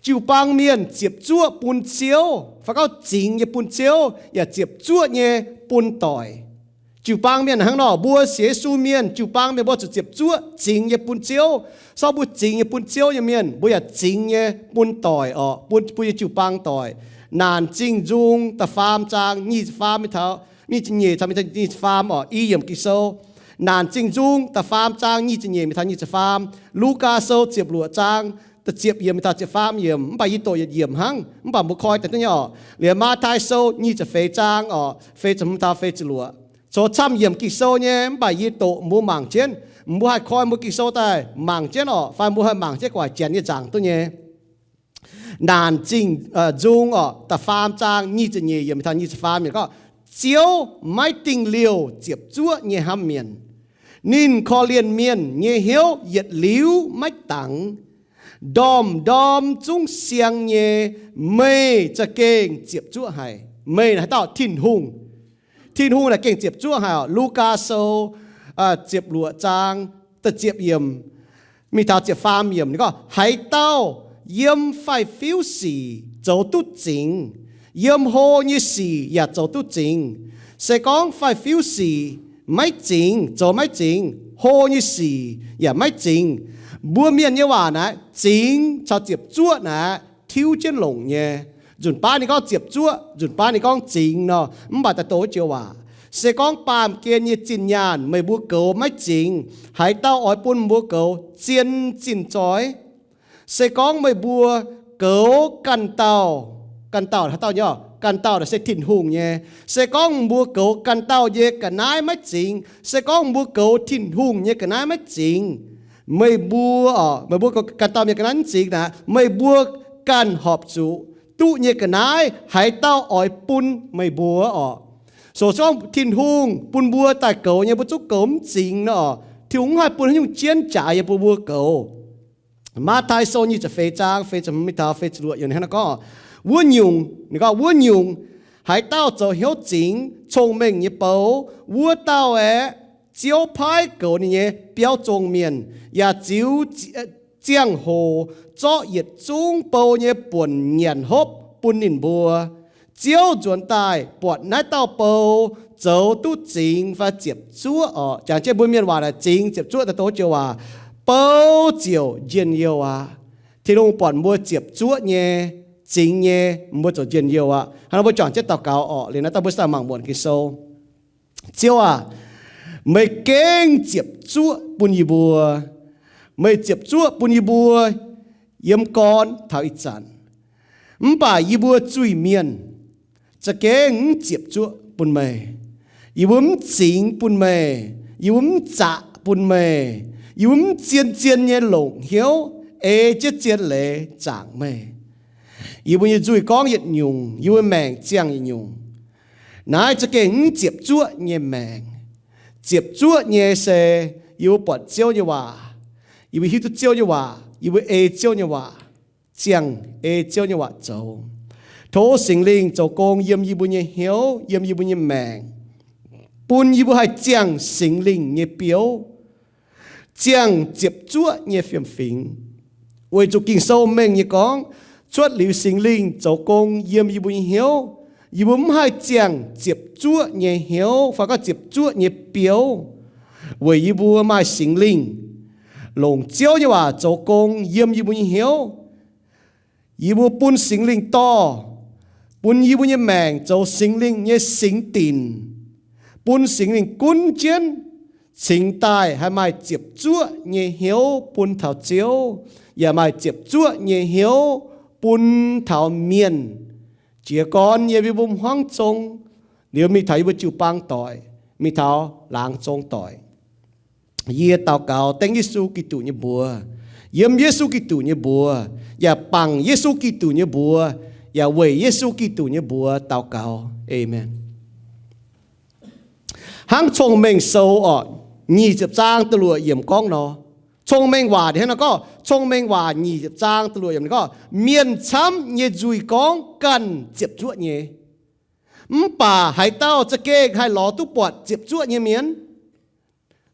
Jiu-baang mienh ziepc zuoqv bun Ziouv, fai gorngv zingx nyei bun Ziouv, yaac ziepc zuoqv nyei bun doic. Jiu-baang mienh hnangv nor, mbuo sienx Yesu mienh, jiu-baang mienh mbuo zuqc ziepc zuoqv zingx nyei bun Ziouv. Sorng mbuo zingx nyei bun Ziouv nyei mienh, mbuo yaac zingx nyei bun doic orqc, bun mbuo nyei jiu-baang doic. Naanc Zingh Nzung da'faam zaang nyic ziepc faam mingh taux nyic ziepc nyeic, taux mingh taux nyic ziepc faam orqc, i yiemc Ging-Sou. Naanc Zingh Nzung da'faam zaang nyic ziepc nyeic mingh taux nyic ziepc faam. Lugaa Sou ziepc luoqc zaang da'ziepc yiemc mingh taux ziepc faam yiemc. Mv baac yie doqc yietc yiemc hnangv, mv baac mbuo koi daaih duqv nyei orqc. Liuz Matv^taai Sou nyic ziepc feix zaang orqc, feix ziepc hmz taux feix ziepc luoqc. Coc camv yiemc Ging-Sou nyei, mv baac yie doqc mbuo mangc jienv. Mbuo haih koi mbuo Ging-Sou daaih mangc jienv orqc, fai mbuo haih mangc jienv gu'nguaaic janx nyei nzaangc duqv nyei. Naanc Zingh Nzung orqc, da'faam zaang nyic ziepc nyeic yiemc mingh taux nyic ziepc faam yiemc gorngv, Ziouv maiv dingh liouh ziepc zuoqv nyei hnamv mienh. Ninh korv-lienh mienh nyei hnyouv yietc liuz maiv dangx. Ndorm-ndorm zungv siang nyei, meih za'gengh ziepc zuoqv haic. Meih naaic haaix dauh? Tin-Hungh. Tin-Hungh naaic gengh ziepc zuoqv haic orqc. Lugaa Sou ziepc luoqc zaang da'ziepc yiemc mingh taux ziepc faam yiemc, ninh gorngv, Haaix dauh yiem faix-fiuv sic zoux duqv zingx, yiem hlo nyei sic yaac zoux duqv zingx. Se gorngv faix-fiuv sic maiv zingx, zoux maiv zingx, hlo nyei sic yaac maiv zingx. Mbuo mienh nyei waac naaic, zingx caux ziepc zuoqv naaic tiuv jienv longc nyei. Nzunc baav ninh gorngv ziepc zuoqv, nzunc baav ninh gorngv zingx nor, mv baac daaih douc wuov joux waac. Se gorngv baamh gen nyei zinh nyaanh meih mbuo goux maiv zingx, haaix dauh oix bun mbuo goux zien zinh zoih? Se gorngv meih mbuo goux ganh dauh, ganh dauh haaix dauh nyei? Ganh dauh naaic se Tin-Hungh nyei. Se gorngv mbuo goux ganh dauh nyei ga'naaiv maiv zingx, se gorngv mbuo goux Tin-Hungh nyei ga'naaiv maiv zingx, meih mbuo, meih mbuo goux ganh dauh nyei ga'naaiv maiv zingx naaic, meih mbuo ganh horpc zuqc duqv nyei ga'naaiv haaix dauh oix bun meih mbuo orqc? So se gorngv Tin-Hungh bun mbuo daaih goux nyei, mbuo zungv goux mv zingx nor orqc, Tin-Hungh mv haih bun haaix nyungc jienv jaaix yie mbuo mbuo goux. Matv^taai Sou nyic ziepc feix zaang feix ziepc hmz mingh taux feix ziepc luoqc yiemc hnangv naaiv gorngv, wuov nyungc, ninh gorngv, wuov nyungc, haaix dauh zoux hnyouv zingx cong-mengh nyei bou, wuov dauh aeqv, Ziouv paaiv goux ninh nyei biauv zong mienh, yaac ziux ziangh hoc zorqv yietc zungv bou nyei buonc nyanc hopv bun ninh mbuo. Ziouv nzuonx daaih buatc naaiv dauh bou zoux duqv zingx fai ziepc zuoqv orqc. Jangx jienv mbuo mienh waac naaic, zingx ziepc zuoqv daaih douc joux waac, bou ziouc njien-youh aqv. Tin-Hungh buatc mbuo ziepc zuoqv nyei, zingx nyei, mbuo ziouc njien-youh aqv. Hnangv nor mbuo juangc jienv daux gaux orqc. Liuz naaiv daaih mbuo se daaih mangc muonc Ging-Sou. Ziouv aac, meih gengh ziepc zuoqv bun yie mbuo. Meih ziepc zuoqv bun yie mbuo yiem gorn taux ih zanc. Mv baac yie mbuo zuiz-mienh za'gengh mv ziepc zuoqv bun meih. Yie mbuo mv zingx bun meih. Yie mbuo mv zaqc bun meih. Yie mbuo mv zien-zien nyei longc hnyouv ei jienv zien leiz zaangc meih. Yie mbuo nyei nzuih gorngv yietc nyungc, yie mbuo maengc ziangh yietc nyungc. Naaiv za'gengh mv ziepc zuoqv nyei maengc. Ziepc zuoqv nyei se yie mbuo buatc Ziouv nyei waac, yie mbuo hiuv duqv Ziouv nyei waac, yie mbuo ei Ziouv nyei waac, ziangh ei Ziouv nyei waac zoux. Tov Singx Lingh zoux gong yiem yie mbuo nyei hnyouv, yiem yie mbuo nyei maengc, bun yie mbuo haih ziangh Singx Lingh nyei biouv, ziangh ziepc zuoqv nyei fiem-fingx. Weic zuqc Ging-Sou mengh nyei gorngv, cuotv liuz Singx Lingh zoux gong yiem yie mbuo nyei hnyouv, yie mbuo mv haih ziangh ziepc zuoqv nyei hnyouv fai gorngv ziepc zuoqv nyei biouv, weic yie mbuo maaih Singx Lingh longc Ziouv nyei waac zoux gong yiem yie mbuo nyei hnyouv. Yie mbuo bun Singx Lingh dorh, bun yie mbuo nyei maengc zoux Singx Lingh nyei singx dinc, bun Singx Lingh gunv jienv, cingx daaih haih maaih ziepc zuoqv nyei hnyouv bun taux Ziouv, yaac maaih ziepc zuoqv nyei hnyouv bun taux mienh. Jiez gorn yiem yie mbuo hmuangv zong, liuz mingh taux yie mbuo jiu-baang doic, mingh taux laangz zong doic. Yie daux gaux dengv Yesu Giduc nyei mbuox, yiem Yesu Giduc nyei mbuox, yaac bangc Yesu Giduc nyei mbuox, yaac weic Yesu Giduc nyei mbuox daux gaux. Aamen. Hnangv Cong-Mengh Sou orqc, nyic ziepc zaang da'luoqc yiemc gorngv nor, Cong-Mengh Waac hnangv naaiv gorngv, Cong-Mengh Waac nyic ziepc zaang da'luoqc yiemc gorngv, mienh camv nyei nzuih gorngv ganh ziepc zuoqv nyei, mv baac haaix dauh za'gengh haih lorz duqv buatc ziepc zuoqv nyei mienh?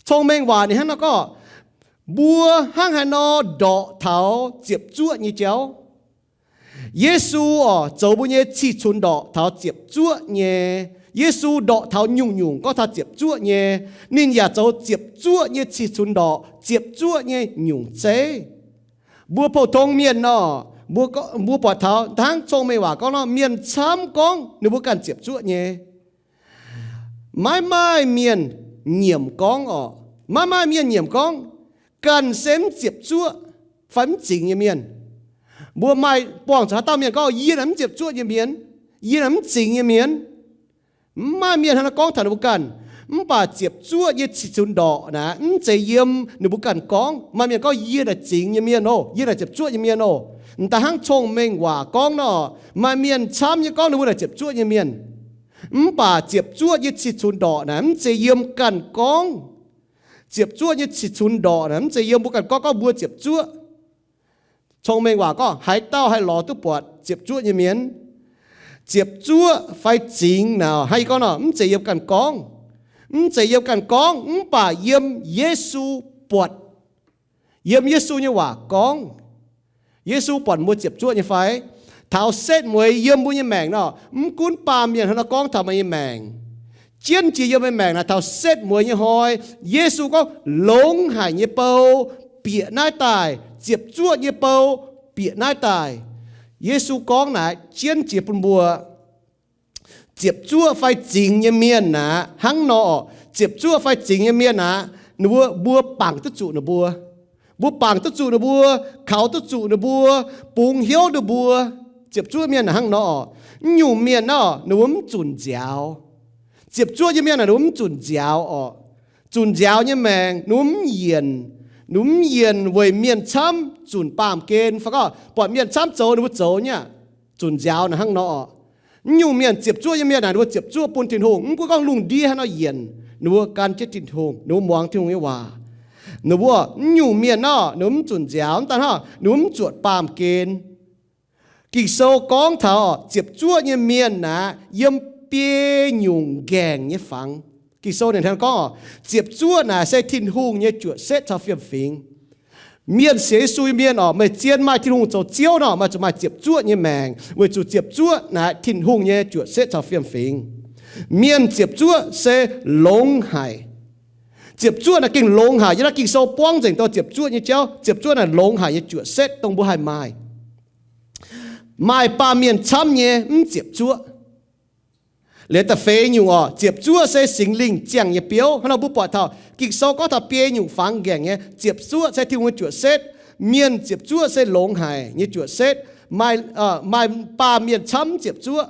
Cong-Mengh Waac ninh hnangv naaiv gorngv, mbuo hnangv haaix nor ndorqc taux ziepc zuoqv nyei jauv? Yesu oc, zoux mbuo nyei cih cunx ndorqc taux ziepc zuoqv nyei. Yesu ndorqc taux nyungc-nyungc gorngv taux ziepc zuoqv nyei. Ninh yaac zoux ziepc zuoqv nyei cih cunx ndorqc, ziepc zuoqv nyei nyungc zeiv. Mbuo pou-tong mienh nor, mbuo buatc taux hnangv cong-mengh waac gorngv nor, mienh camv gorngv ninh mbuo ganh ziepc zuoqv nyei. Maiv maaih mienh nyiemc gorngv oc, maiv maaih mienh nyiemc gorngv ganh se mv ziepc zuoqv fai mv zingx nyei mienh. Mbuo maaih buangh zuqc haaix dauh mienh gorngv, yie naaic mv ziepc zuoqv nyei mienh, yie naaic mv zingx nyei mienh. Mv maaih mienh hnangv naaiv gorngv taux ninh mbuo ganh. Mv baac ziepc zuoqv nyei cih cunx ndorqc naaic mv zeiz yiem ninh mbuo ganh gorngv. Maaih mienh gorngv, yie naaic zingx nyei mienh oc, yie naaic ziepc zuoqv nyei mienh oc. M'daaih hnangv cong-mengh waac gorngv nor, maaih mienh camv nyei gorngv ninh mbuo naaic ziepc zuoqv nyei mienh. Mv baac ziepc zuoqv nyei cih cunx ndorqc naaic mv zeiz yiem ganh gorngv. Ziepc zuoqv nyei cih cunx ndorqc naaic mv zeiz yiem mbuo ganh gorngv, gorngv mbuo ziepc zuoqv. Cong-mengh waac gorngv haaix dauh haih lorz duqv buatc ziepc zuoqv nyei mienh? Ziepc zuoqv fai zingx naaic, hnangv yie gorngv nor, mv zeiz yiem ganh gorngv. Mv zeiz yiem ganh gorngv, mv baac yiem Yesu buatc. Yiem Yesu nyei waac gorngv. Yesu buatc mbuo ziepc zuoqv nyei fai? Taux setv mueiz yiem mbuo nyei maengc nor, mv gunv baamh mienh hnangv nor gorngv taux meih nyei maengc, jienv jiex yiem meih maengc naaic taux setv mueiz nyei hnoi, Yesu gorngv longx haic nyei bou bieqc naaiv daaih, ziepc zuoqv nyei bou bieqc naaiv daaih. Yesu gorngv naaic jienv jiex bun mbuo. Ziepc zuoqv fai zingx nyei mienh aqv, hnangv nor, ziepc zuoqv fai zingx nyei mienh aqv, ninh mbuo, mbuo bangc duqv zuqc ninh mbuo. Mbuo bangc duqv zuqc ninh mbuo, kaux duqv zuqc ninh mbuo, bungx hnyouv ninh mbuo. Ziepc zuoqv mienh hnangv nor. Mv nyungc mienh nor, ninh mbuo mv zunc nziaaux. Ziepc zuoqv nyei mienh naaic ninh mbuo mv zunc nziaaux orqc. Zunc nziaaux nyei maengc ninh mbuo mv yienc. Ninh mbuo mv yienc weic mienh camv zunc baamh gen fai gorngv buatc mienh camv zoux ninh mbuo zoux nyei aqv. Zunc nziaaux naaic hnangv nor. Mv nyungc mienh, ziepc zuoqv nyei mienh naaic ninh mbuo ziepc zuoqv bun Tin-Hungh, mv gunv gorngv lungh ndiev haaix nor yienc, ninh mbuo gan jienv Tin-Hungh, ninh mbuo muangx Tin-Hungh nyei waac. Ninh mbuo, mv nyungc mienh nor ninh mbuo mv zunc nziaaux, mv daan hnangv ninh mbuo mv zuotc baamh gen. Ging-Sou gorngv taux ziepc zuoqv nyei mienh naaic yiem biei nyungc nqaengc nyei fangx. Ging-Sou ninh hnangv gorngv, ziepc zuoqv naaic se Tin-Hungh nyei juoqc setv caux fiem-fingx. Mienh sienx Yesu nyei mienh orqc, meih zien maaih Tin-Hungh zoux Ziouv nor, meih zuqc maaih ziepc zuoqv nyei maengc, weic zuqc ziepc zuoqv naaic Tin-Hungh nyei juoqc setv caux fiem-fingx. Mienh ziepc zuoqv se longx haic. Ziepc zuoqv naaic gengh longx haic, yiem naaiv Ging-Sou buangv nzengc dongh ziepc zuoqv nyei jauv. Ziepc zuoqv naaic longx haic nyei juoqc setv dongh mbuo haih maaih. Maaih baamh mienh camv nyei mv ziepc zuoqv. Liuz da'feix nyungc orqc, ziepc zuoqv se Singx Lingh ziangh nyei biouv. Hnangv nor mbuo buatc taux Ging-Sou gorngv taux biei nyungc fangx nqaengc nyei, ziepc zuoqv se Tin-Hungh nyei juoqc setv. Mienh ziepc zuoqv se longx haic nyei juoqc setv. Maaih, maaih baamh mienh camv mv ziepc zuoqv.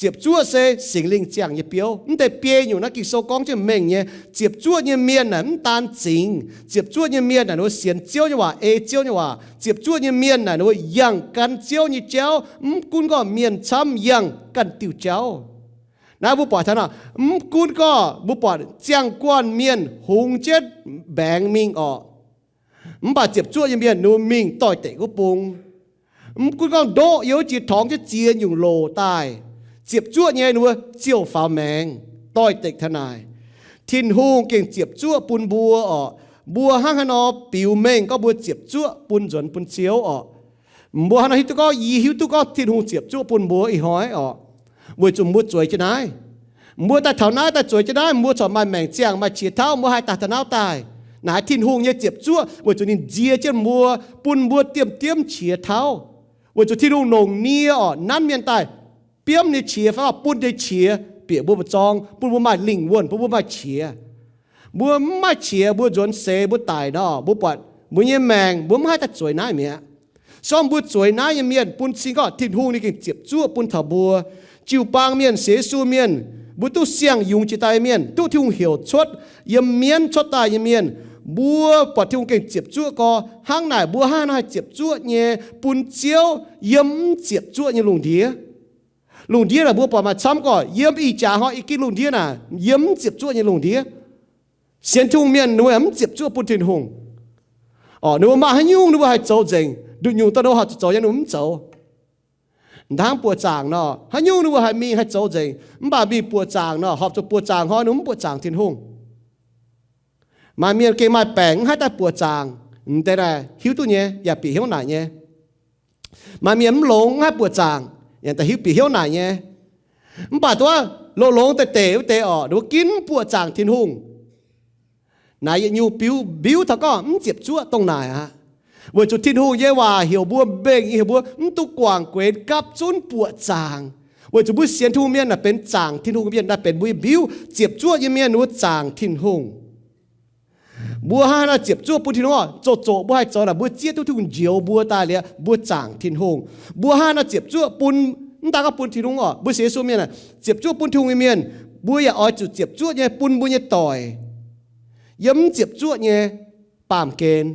Ziepc zuoqv se Singx Lingh ziangh nyei biouv. Mv deix biei nyungc naaiv Ging-Sou gorngv jienv mengh nyei. Ziepc zuoqv nyei mienh naaic mv daan zingx. Ziepc zuoqv nyei mienh naaic ninh mbuo sienx Ziouv nyei waac, ei Ziouv nyei waac. Ziepc zuoqv nyei mienh naaic ninh mbuo yangh gan Ziouv nyei jauv, mv gunv gorngv mienh camv yangh ganh diuh jauv. Naaiv mbuo buatc taux nor, mv gunv gorngv mbuo buatc ziangh guanh mienh hungx jienv mbaengx mingh orqc, mv baac ziepc zuoqv nyei mienh ninh mbuo mingh doix-dekc wuov bung. Mv gunv gorngv ndoqv yiem wuov jiex torngx jienv ziex nyungc loc daaih, ziepc zuoqv nyei ninh mbuo ziouc faaux maengx doix-dekc taux naaic. Tin-Hungh gengh ziepc zuoqv bun mbuo orqc. Mbuo hnangv haaix nor biux mengh gorngv mbuo ziepc zuoqv bun nzuonx bun Ziouv orqc? Mbuo hnangv nor hiuv duqv gorngv, yie hiuv duqv gorngv Tin-Hungh ziepc zuoqv bun mbuo ih hnoi orqc, weic zuqc mbuo zueiz jienv naaiv. Mbuo daaih taux naaiv daaih zueiz jienv naaiv, mbuo corc maaih maengc ziangh, maaih qiex tauv, mbuo haih daaih taux naaiv daaih. Naaic Tin-Hungh nyei ziepc zuoqv weic zuqc ninh nzie jienv mbuo, bun mbuo diemv-diemv qiex tauv. Weic zuqc Tin-Hungh longc nie orqc nanv mienh daaih biomv ninh qiex fai bun ninh qiex bieqc mbuo mbu'zorng, bun mbuo maaih lingh wuonh, bun mbuo maaih qiex. Mbuo mv maaih qiex, mbuo nzuonx seix mbuo daic nor, mbuo buatc mbuo nyei maengc mbuo mv haih daaih zueiz naaiv mi'aqv. Se gorngv mbuo zueiz naaiv nyei mienh bun cing gorngv Tin-Hungh ninh gengh ziepc zuoqv bun taux mbuo. Jiu-baang mienh, sienx Yesu mienh, mbuo duqv siang-yungz jiex daaih nyei mienh, duqv Tin-Hungh heuc cuotv yiem mienv cuotv daaih nyei mienh, mbuo buatc Tin-Hungh gengh ziepc zuoqv gorx. Hnangv naaic mbuo hnangv haaix nor haih ziepc zuoqv nyei bun Ziouv yiem mv ziepc zuoqv nyei lungh ndiev? Lungh ndiev naaic mbuo buatc maaih camv gorx yiem ih jaax hnoi i gin lungh ndiev naaic yiem mv ziepc zuoqv nyei lungh ndiev. Sienx Tin-Hungh mienh ninh mbuo mv ziepc zuoqv bun Tin-Hungh. Orqc, ninh mbuo maaih haaix nyungc ninh mbuo haih zoux nzengc, nduqc nyungc da'ndoh horpc zuqc zoux nyei ninh mbuo mv zoux. Hnangv buoqc zaangc nor, haaix nyungc ninh mbuo haih mingh haih zoux nzengc, mv baac mingh buoqc zaangc nor, horpc zuqc buoqc zaangc hnoi ninh mbuo mv buoqc zaangc Tin-Hungh. Maaih mienh gengh maaih baengc mv haih daaih buoqc zaangc, m'deix naaic hiuv duqv nyei yaac bieqc hnyouv naaic nyei. Maaih mienh mv longx, mv haih buoqc zaangc, yaac daaih hiuv bieqc hnyouv naaic nyei. Mv baac duqv longx-longx deix deix wuov deix orqc, ninh mbuo ginv buoqc zaangc Tin-Hungh. Naaiv yietc nyungc biuv, mbiuv taux gorngv mv ziepc zuoqv dongh naaic aqv. Weic zuqc Tin-Hungh nyei waac heuc mbuo, mbenc nyei heuc mbuo mv dungx guangc guenx, gapv zunv buoqc zaangc. Weic zuqc mbuo sienx Tin-Hungh mienh naaic benx zaangc Tin-Hungh mienh, naaiv benx mbuo nyei mbiuv. Ziepc zuoqv nyei mienh ninh mbuo zaangc Tin-Hungh. Mbuo hnangv haaix nor ziepc zuoqv bun Tin-Hungh orqc? Zoux zoqc mbuo haih zoux naaic, mbuo zieqv duqv Tin-Hungh njoux mbuo daaih liuz, mbuo zaangc Tin-Hungh. Mbuo hnangv haaix nor ziepc zuoqv bun, mv daan gorngv bun Tin-Hungh orqc, mbuo sienx Yesu mienh, ziepc zuoqv bun Tin-Hungh nyei mienh, mbuo yaac oix zuqc ziepc zuoqv nyei bun mbuo nyei doic. Yiem mv ziepc zuoqv nyei baamh gen.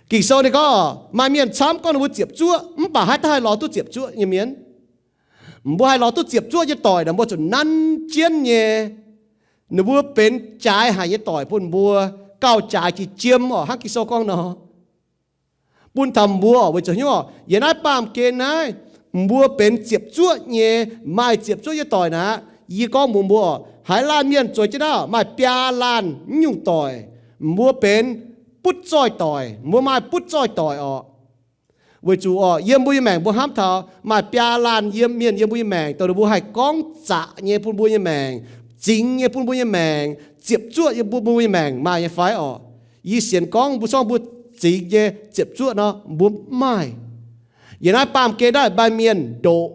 Ging-Sou ninh gorngv, maaih mienh camv gorngv ninh mbuo ziepc zuoqv, mv baac haaix dauh haih lorz duqv ziepc zuoqv nyei mienh? Mbuo haih lorz duqv ziepc zuoqv nyei doic naaic, mbuo zuqc nanv jienv nyei. Ninh mbuo benx jaaix haic nyei doic bun mbuo, gauh jaaix jiex jiem orqc, hnangv Ging-Sou gorngv nor. Bun taux mbuo orqc, weic zuqc hnyouv orqc, yiem naaiv baamh gen naaiv, mbuo benx ziepc zuoqv nyei, maaih ziepc zuoqv nyei doic naaic. Yie gorngv mbuox mbuo orqc, haaix laanh mienh zueiz jienv naaiv maaih biaa laanh mv nyungc doic, mbuo benx butv zoih doic, mbuo maaih butv zoih doic orqc. Weic zuqc orqc, yiem mbuo nyei maengc mbuo hnamv taux maaih biaa laanh yiem mienh yiem mbuo nyei maengc, dongh ninh mbuo haih gorngv zaqc nyei bun mbuo nyei maengc, zingx nyei bun mbuo nyei maengc, ziepc zuoqv nyei bun mbuo nyei maengc, maaih nyei fai orqc? Yie sienx gorngv mbuo zorngv mbuo zingx nyei ziepc zuoqv nor, mbuo mv maaih. Yiem naaiv baamh gen naaiv maaih mienh ndoqc,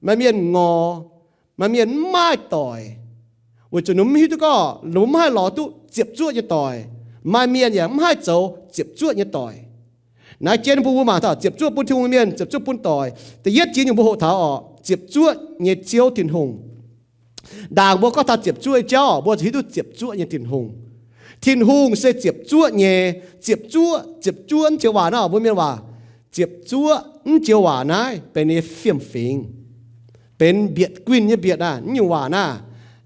maaih mienh ngorc, maaih mienh mv maaih doic, weic zuqc ninh mv hiuv duqv gorngv ninh mbuo mv haih lorz duqv ziepc zuoqv nyei doic. Maaih mienh yaac mv haih zoux ziepc zuoqv nyei doic. Naaiv jienv bun mbuo mangc taux ziepc zuoqv bun Tin-Hungh mienh, ziepc zuoqv bun doic. Da'yietv jiex nyungc mbuo hoqc taux orqc, ziepc zuoqv nyei Ziouv Tin-Hungh. Ndaangc mbuo gorngv taux ziepc zuoqv nyei jauv, mbuo zuqc hiuv duqv ziepc zuoqv nyei Tin-Hungh. Tin-Hungh se ziepc zuoqv nyei. Ziepc zuoqv, ziepc zuoqv mv joux waac naaiv, mbuo mienh waac, ziepc zuoqv mv joux waac naaiv benx nyei fiem-fingx, benx mbietc guinh nyei mbietc naaiv, mv nyungc waac naaiv,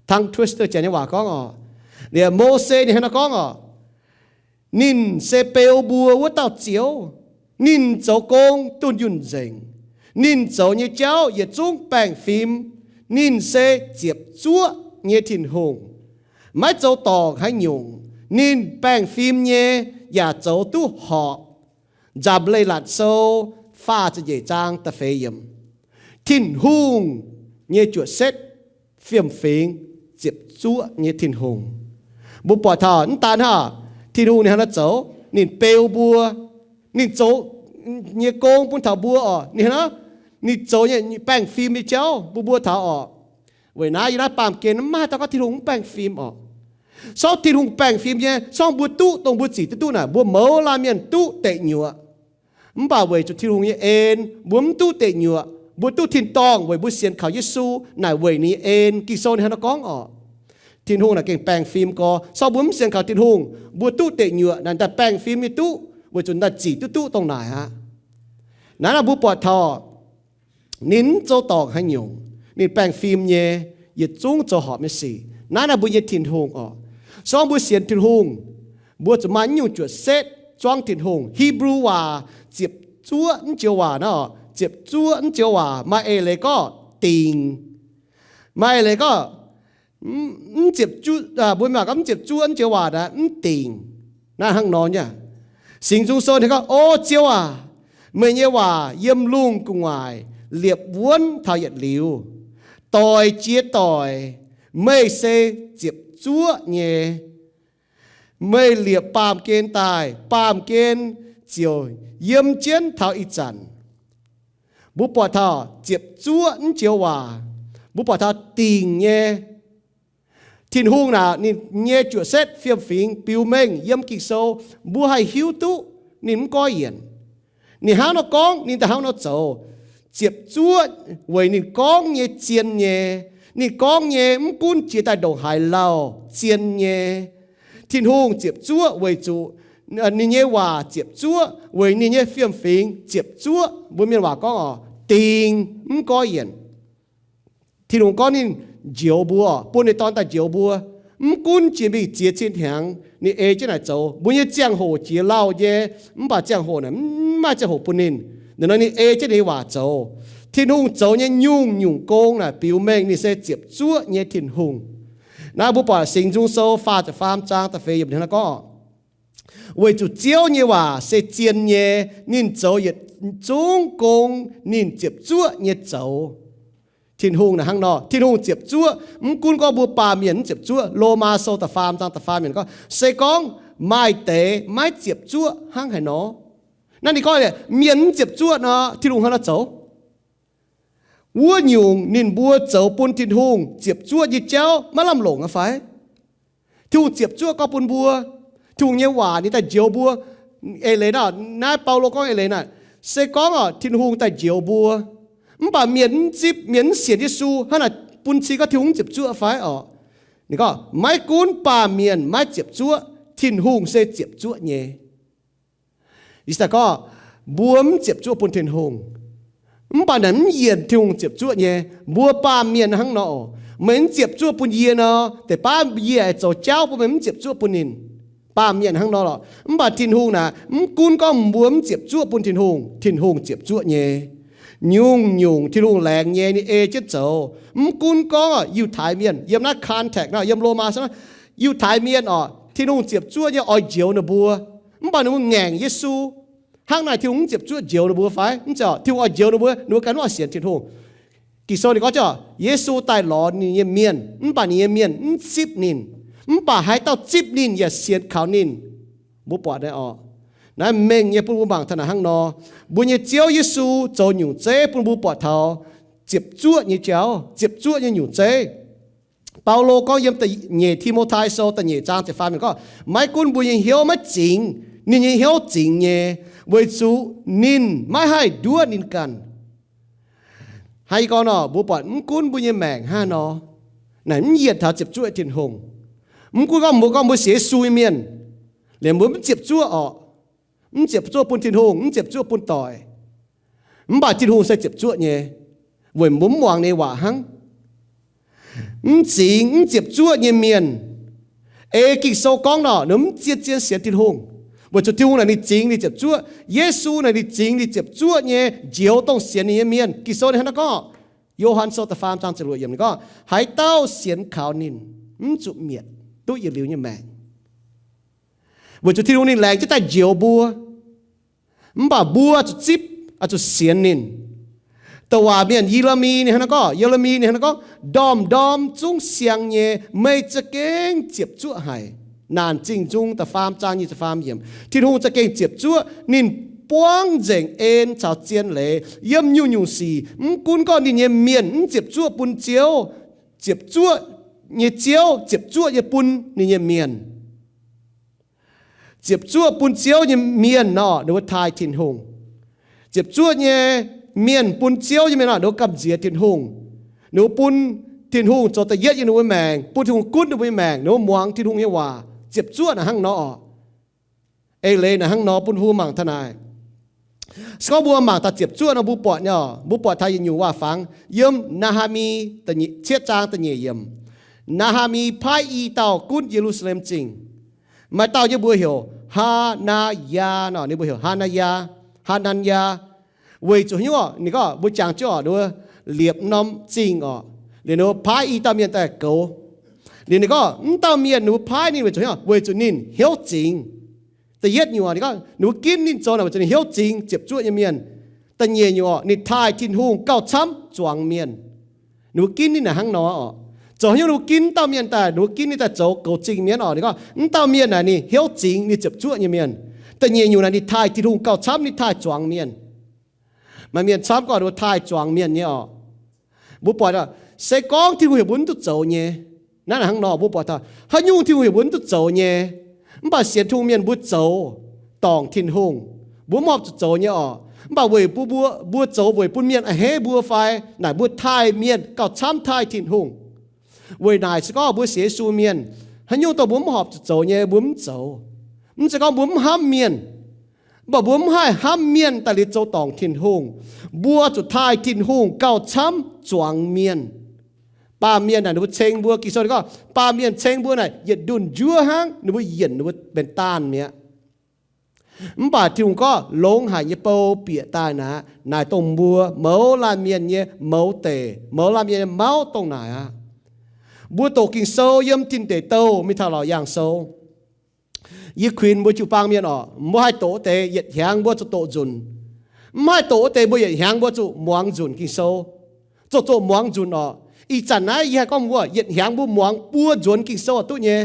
tongue twister janx nyei waac gorngv orqc. Liuz Mose ninh hnangv naaiv gorngv orqc, ninh se beu mbuo wuov dauh Ziouv. Ninh zoux gong dunh yunh nzengc. Ninh zoux nyei jauv yietc zungv baengh fim. Ninh se ziepc zuoqv nyei Tin-Hungh, maiv zoux dorngc haaix nyungc. Ninh baengh fim nyei yaac zoux duqv horpc. Nzamc Leiz-Latc Sou faah ziepc nyeic zaang da'feix yiemc. Tin-Hungh nyei juoqc setv fiem-fingx ziepc zuoqv nyei Tin-Hungh. Mbuo buatc taux mv daan hnangv, Tin-Hungh ninh hnangv naaiv zoux, ninh beu mbuo, ninh zoux nyei gong bun taux mbuo orqc, ninh hnangv naaiv, ninh zoux nyei baengh fim nyei jauv bun mbuo taux orqc. Weic naaiv yiem naaiv baamh gen maiv haih dau gorngv Tin-Hungh mv baengh fim orqc. Sorng Tin-Hungh baengh fim nyei, sorng mbuo duqv dongh mbuo zic duqv duqv naaic, mbuo mouz laanh mienh duqv deic nyuoqc. Mv baac weic zuqc Tin-Hungh nyei en, mbuo mv duqv deic nyuoqc. Mbuo duqv tin-dorngh weic mbuo sienx kaux Yesu, naaic weic ninh nyei en. Ging-Sou ninh hnangv naaiv gorngv orqc. Tin-Hungh naaic gengh baengh fim gorx. Sorng mbuo mv sienx kaux Tin-Hungh, mbuo duqv deic nyuoqc naaic daaih baengh fim nyei duqv, weic zuqc daaih zic duqv duqv dongh naaic aqv. Naaiv naaic mbuo buatc taux ninh mv zoux dorngc haaix nyungc. Ninh baengh fim nyei, yietc zungv zoux horpc nyei sic. Naaiv naaic mbuo nyei Tin-Hungh orqc. Sorng mbuo sienx Tin-Hungh, mbuo zuqc maaih nyungc juoqc setv zuangv Tin-Hungh. Hipv^lu waac ziepc zuoqv mv joux waac naaiv orqc, ziepc zuoqv mv joux waac maaih eix leiz gorngv dingc, maaih eix leiz gorngv mv ziepc zuoqv, mbuo mangc gorngv mv ziepc zuoqv mv joux waac naaiv mv dingc. Naaiv hnangv nor nyei. Singx Nzung Sou ninh gorngv, O Ziouv aac, meih nyei waac yiem lungh gu'nguaaic liepc wuonv taux yietc liuz. Doic jiex doic, meih se ziepc zuoqv nyei. Meih liepc baamh gen daaih, baamh gen ziouc yiem jienv taux ih zanc. Mbuo buatc taux ziepc zuoqv mv joux waac, mbuo buatc taux dingc nyei. Tin-Hungh naaic ninh nyei juoqc setv fiem-fingx biux mengh yiem Ging-Sou, mbuo haih hiuv duqv ninh mv goiv yienc. Ninh hnangv nor gorngv, ninh daaih hnangv nor zoux. Ziepc zuoqv weic ninh gorngv nyei zien nyei. Ninh gorngv nyei mv gunv jiex daaih ndongc haaix lauh, zien nyei. Tin-Hungh ziepc zuoqv weic zuqc ninh nyei waac ziepc zuoqv, weic ninh nyei fiem-fingx ziepc zuoqv. Mbuo mienh waac gorngv orqc, dingc mv goiv yienc. Tin-Hungh gorngv ninh njoux mbuo, bun ninh dorn daaih njoux mbuo. Mv gunv jiex mingh ziex cin hnyangx, ninh ei jienv naaic zoux. Mbuo nyei ziangh hoc jiex lauh nyei, mv baac ziangh hoc naaic mv maaih ziangh hoc bun ninh. Ninh nor ninh ei jienv ninh nyei waac zoux. Tin-Hungh zoux nyei nyungc-nyungc gong naaic biux mengh ninh se ziepc zuoqv nyei Tin-Hungh. Naaiv mbuo buatc Singx Nzung Sou faah ziepc faam zaang da'feix yiemc ninh hnangv gorngv, Weic zuqc Ziouv nyei waac se zien nyei, ninh zoux yietc zungv gong ninh ziepc zuoqv nyei zoux. Tin-Hungh naaic hnangv nor, Tin-Hungh ziepc zuoqv, mv gunv gorngv mbuo baamh mienh mv ziepc zuoqv. Lomaa sou da'faam zaang da'faam yiemc gorngv, se gorngv maaih deix maiv ziepc zuoqv hnangv haaix nor. Naaiv ninh gorngv mienh mv ziepc zuoqv nor, Tin-Hungh hnangv nor zoux. Wuov nyungc ninh mbuo zoux bun Tin-Hungh ziepc zuoqv nyei jauv maiv lamh longc aqv fai? Tin-Hungh ziepc zuoqv gorngv bun mbuo, Tin-Hungh nyei waac ninh daaih njoux mbuo. Eix leiz naaiv, naaiv Baulo gorngv eix leiz naaic, se gorngv oc, Tin-Hungh daaih njoux mbuo, mv baac mienh mv zipv, mienh mv sienx Yesu, hnangv naaic bun cing gorngv Tin-Hungh mv ziepc zuoqv fai oc? Ninh gorngv maiv gunv baamh mienh maiv ziepc zuoqv, Tin-Hungh se ziepc zuoqv nyei. Ih zanc gorngv mbuo mv ziepc zuoqv bun Tin-Hungh, mv baac naaic mv yienc Tin-Hungh ziepc zuoqv nyei. Mbuo baamh mienh hnangv nor oc. Meih mv ziepc zuoqv bun yie nor, deix baav yie aengx zoux jauv bun meih mv ziepc zuoqv bun ninh. Baamh mienh hnangv nor lorqc. Mv baac Tin-Hungh naaic, mv gunv gorngv mbuo mv ziepc zuoqv bun Tin-Hungh, Tin-Hungh ziepc zuoqv nyei. Nyungc-nyungc Tin-Hungh laengz nyei ninh ei jienv zoux. Mv gunv gorngv Yiutai Mienh, yiem naaiv context nor, yiem Lomaa, Yiutai Mienh oc, Tin-Hungh ziepc zuoqv nyei oix njoux ninh mbuo, mv baac ninh mbuo ngaengc Yesu. Hnangv naaic Tin-Hungh mv ziepc zuoqv njoux ninh mbuo fai? Mv zeiz, Tin-Hungh oix njoux ninh mbuo, ninh mbuo ganh mv oix sienx Tin-Hungh. Ging-Sou ninh gorngv, Yesu daaih lorz ninh nyei mienh, mv baac ninh nyei mienh mv zipv ninh. Mv baac haaix dauh zipv ninh yaac sienx kaux ninh, mbuo buatc naaiv oc. Naaiv mengh nyei bun mbuo mangc taux naaic hnangv nor, mbuo nyei Ziouv Yesu zoux nyungc zeiv bun mbuo buatc taux ziepc zuoqv nyei jauv, ziepc zuoqv nyei nyungc zeiv. Baulo gorngv yiem nyeic Ti^mo^tai Sou da'nyeic zaang ziepc faam yiemc gorngv, maiv gunv mbuo nyei hnyouv maiv zingx, ninh nyei hnyouv zingx nyei, weic zuqc ninh maiv haih nduov ninh ganh. Hnangv naaiv gorngv nor, mbuo buatc mv gunv mbuo nyei maengc hnangv haaix nor, naaic mv yienc taux ziepc zuoqv Tin-Hungh. Mv gunv gorngv mbuo, gorngv mbuo sienx Yesu nyei mienh, liemh mbuo mv ziepc zuoqv orqc, mv ziepc zuoqv bun Tin-Hungh, mv ziepc zuoqv bun doic, mv baac Tin-Hungh se ziepc zuoqv nyei, weic mbuo mv muangx ninh nyei waac hnangv. Mv zingx, mv ziepc zuoqv nyei mienh, ei Ging-Sou gorngv nor, ninh mv zien-zien sienx Tin-Hungh, weic zuqc Tin-Hungh naaic ninh zingx ninh ziepc zuoqv. Yesu naaic ninh zingx ninh ziepc zuoqv nyei, njoux dongh sienx ninh nyei mienh. Ging-Sou ninh hnangv naaiv gorngv, Yo^han Sou da'faam zaang ziepc luoqc yiemc ninh gorngv, haaix dauh sienx kaux ninh mv zuqc mietc, duqv yietc liuz nyei maengc. Weic zuqc Tin-Hungh ninh laengz jienv daaih njoux mbuo, mv baac mbuo zuqc zipv, zuqc sienx ninh. Douc waac mienh Ye^le^mi ninh hnangv naaiv gorngv, Ye^le^mi ninh hnangv naaiv gorngv, ndorm-ndorm zungv siang nyei, meih za'gengh ziepc zuoqv haic. Naanc Zingh Nzung da'faam zaang nyic ziepc faam yiemc, Tin-Hungh za'gengh ziepc zuoqv, ninh buangv nzengc en caux zien leiz yiem nyungc-nyungc sic. Mv gunv gorngv ninh nyei mienh mv ziepc zuoqv bun Ziouv, ziepc zuoqv nyei Ziouv ziepc zuoqv nyei bun ninh nyei mienh. Ziepc zuoqv bun Ziouv nyei mienh nor, ninh mbuo taaih Tin-Hungh. Ziepc zuoqv nyei mienh bun Ziouv nyei mienh nor, ninh mbuo gamh nziex Tin-Hungh. Ninh mbuo bun Tin-Hungh zoux da'yietv yiem ninh mbuo maengc, bun Tin-Hungh gunv ninh mbuo nyei maengc, ninh mbuo muangx Tin-Hungh nyei waac. Ziepc zuoqv naaic hnangv nor oc. Eix leiz naaic hnangv nor bun mbuo mangc taux naaic. Se gorngv mbuo mangc taux ziepc zuoqv nor, mbuo buatc nyei oc, mbuo buatc taux yietc nyungc waac-fangx yiem Naa^haa^mi cietv zaang da'nyeic yiemc. Naa^haa^mi paaiv i dauh gunv Ye^lu^saa^lem Zingh. Maaih dauh nyei mbuox heuc Haa^naa^yaa nor, ninh mbuox heuc Haa^naa^yaa, Haa^nan^yaa. Weic zuqc haaix nyungc oc? Ninh gorngv mbuo jangx jienv oc, ninh mbuo liepc norm zingh oc, liuz ninh mbuo paaiv i dauh mienh daaih goux. Liuz ninh gorngv mv dauh mienh ninh mbuo paaiv ninh weic zuqc haaix nyungc? Weic zuqc ninh hnyouv zingx. Da'yietv nyungc oc, ninh gorngv ninh mbuo ginv ninh zoux naaic weic zuqc ninh hnyouv zingx, ziepc zuoqv nyei mienh. Da'nyeic nyungc oc, ninh taaih Tin-Hungh gauh camv zuangx mienh. Ninh mbuo ginv ninh naaic hnangv nor oc. Zoux haaix nyungc ninh mbuo ginv dauh mienh daaih, ninh mbuo ginv ninh daaih zoux goux zingh mienh oc? Ninh gorngv mv dauh mienh naaic ninh hnyouv zingx, ninh ziepc zuoqv nyei mienh. Da'nyeic nyungc naaic ninh taaih Tin-Hungh gauh camv, ninh taaih zuangx mienh. Maaih mienh camv gorngv ninh mbuo taaih zuangx mienh nyei oc. Mbuo buatc, se gorngv Tin-Hungh heuc mbuo mv duqv zoux nyei, naaiv naaic hnangv nor mbuo buatc taux haaix nyungc Tin-Hungh heuc mbuo mv duqv zoux nyei, mv baac sienx Tin-Hungh mienh mbuo zoux dorngc Tin-Hungh, mbuo mv horpc zuqc zoux nyei oc. Mv baac weic mbuo, mbuo, mbuo zoux weic bun mienh a'hneiv mbuo fai naaic mbuo taaih mienh gauh camv taaih Tin-Hungh. Weic naaic se gorngv mbuo sienx Yesu mienh, haaix nyungc dongh mbuo mv horpc zuqc zoux nyei mbuo mv zoux. Mv zeiz gorngv mbuo mv hnamv mienh, mv baac mbuo mv haih hnamv mienh daaih liuz zoux dorngc Tin-Hungh. Mbuo zuqc taaih Tin-Hungh gauh camv zuangx mienh. Baamh mienh naaic ninh mbuo ceng mbuo, Ging-Sou ninh gorngv baamh mienh ceng mbuo naaic yietc ndunh njuov hnangv, ninh mbuo yienc ninh mbuo benx daanh mi'aqv. Mv baac Tin-Hungh gorngv longx haic nyei bou bieqc daaih naaic, naaic dongh mbuo mouz laanh mienh nyei mouz deic, mouz laanh mienh nyei mauv dongh naaic aqv. Mbuo doqc Ging-Sou yiem Tin Deic Douh mingh taux Laauc Yaangh Sou. Yie kuinx mbuo jiu-baang mienh oc, mbuo haih doqc wuov deix yietc hnyangx mbuo zuqc doqc nzunc. Mv haih doqc wuov deix mbuo yietc hnyangx mbuo zuqc muangx nzunc Ging-Sou. Zoqc zoqc muangx nzunc oc. Ih zanc naaiv yie haih gorngv mbuo yietc hnyangx mbuo muangx buo nzuonx Ging-Sou oix duqv nyei.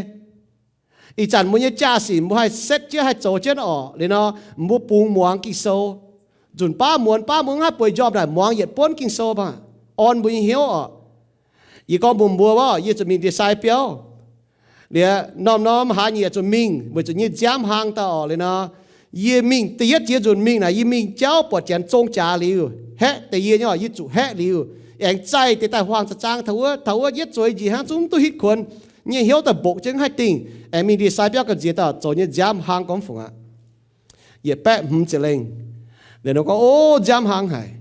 Ih zanc mbuo nyei jaa-sic mbuo haih setv jienv haih zoux jienv oc. Liuz nor, mbuo bungx muangx Ging-Sou. Nzunc baav muonz baav mbuo mv haih bueix njormh naaic muangx yietc buonv Ging-Sou baac orn mbuo nyei hnyouv oc. Yie gorngv mbuox mbuo, yie zuqc mingh ndie-sai biauv. Liuz norm-norm hlaax nyieqc zuqc mingh weic zuqc nyei nziaamv hlang daaih oc. Liuz nor, yie mingh da'yietv jiex nzunc mingh naaic, yie mingh jauv buatc janx zong jaax liuz, haeqv deix yie nyei oc, yie zuqc haeqv liuz, aengx zaih deix daaih huaang za'zaang taux wuov, taux wuov yietv zueiz njiec hnangv zungv mv duqv hitv kuonx, nyei hnyouv daaih mbokc jienv mv haih dingh, aengx mingh ndie-sai biauv ga'nziex daaih zoux nyei nziaamv hlang gorngv fungc aqv. Yietc baeqv hmz ziepc lengh. Liuz nor gorngv, o, nziaamv hlang haic.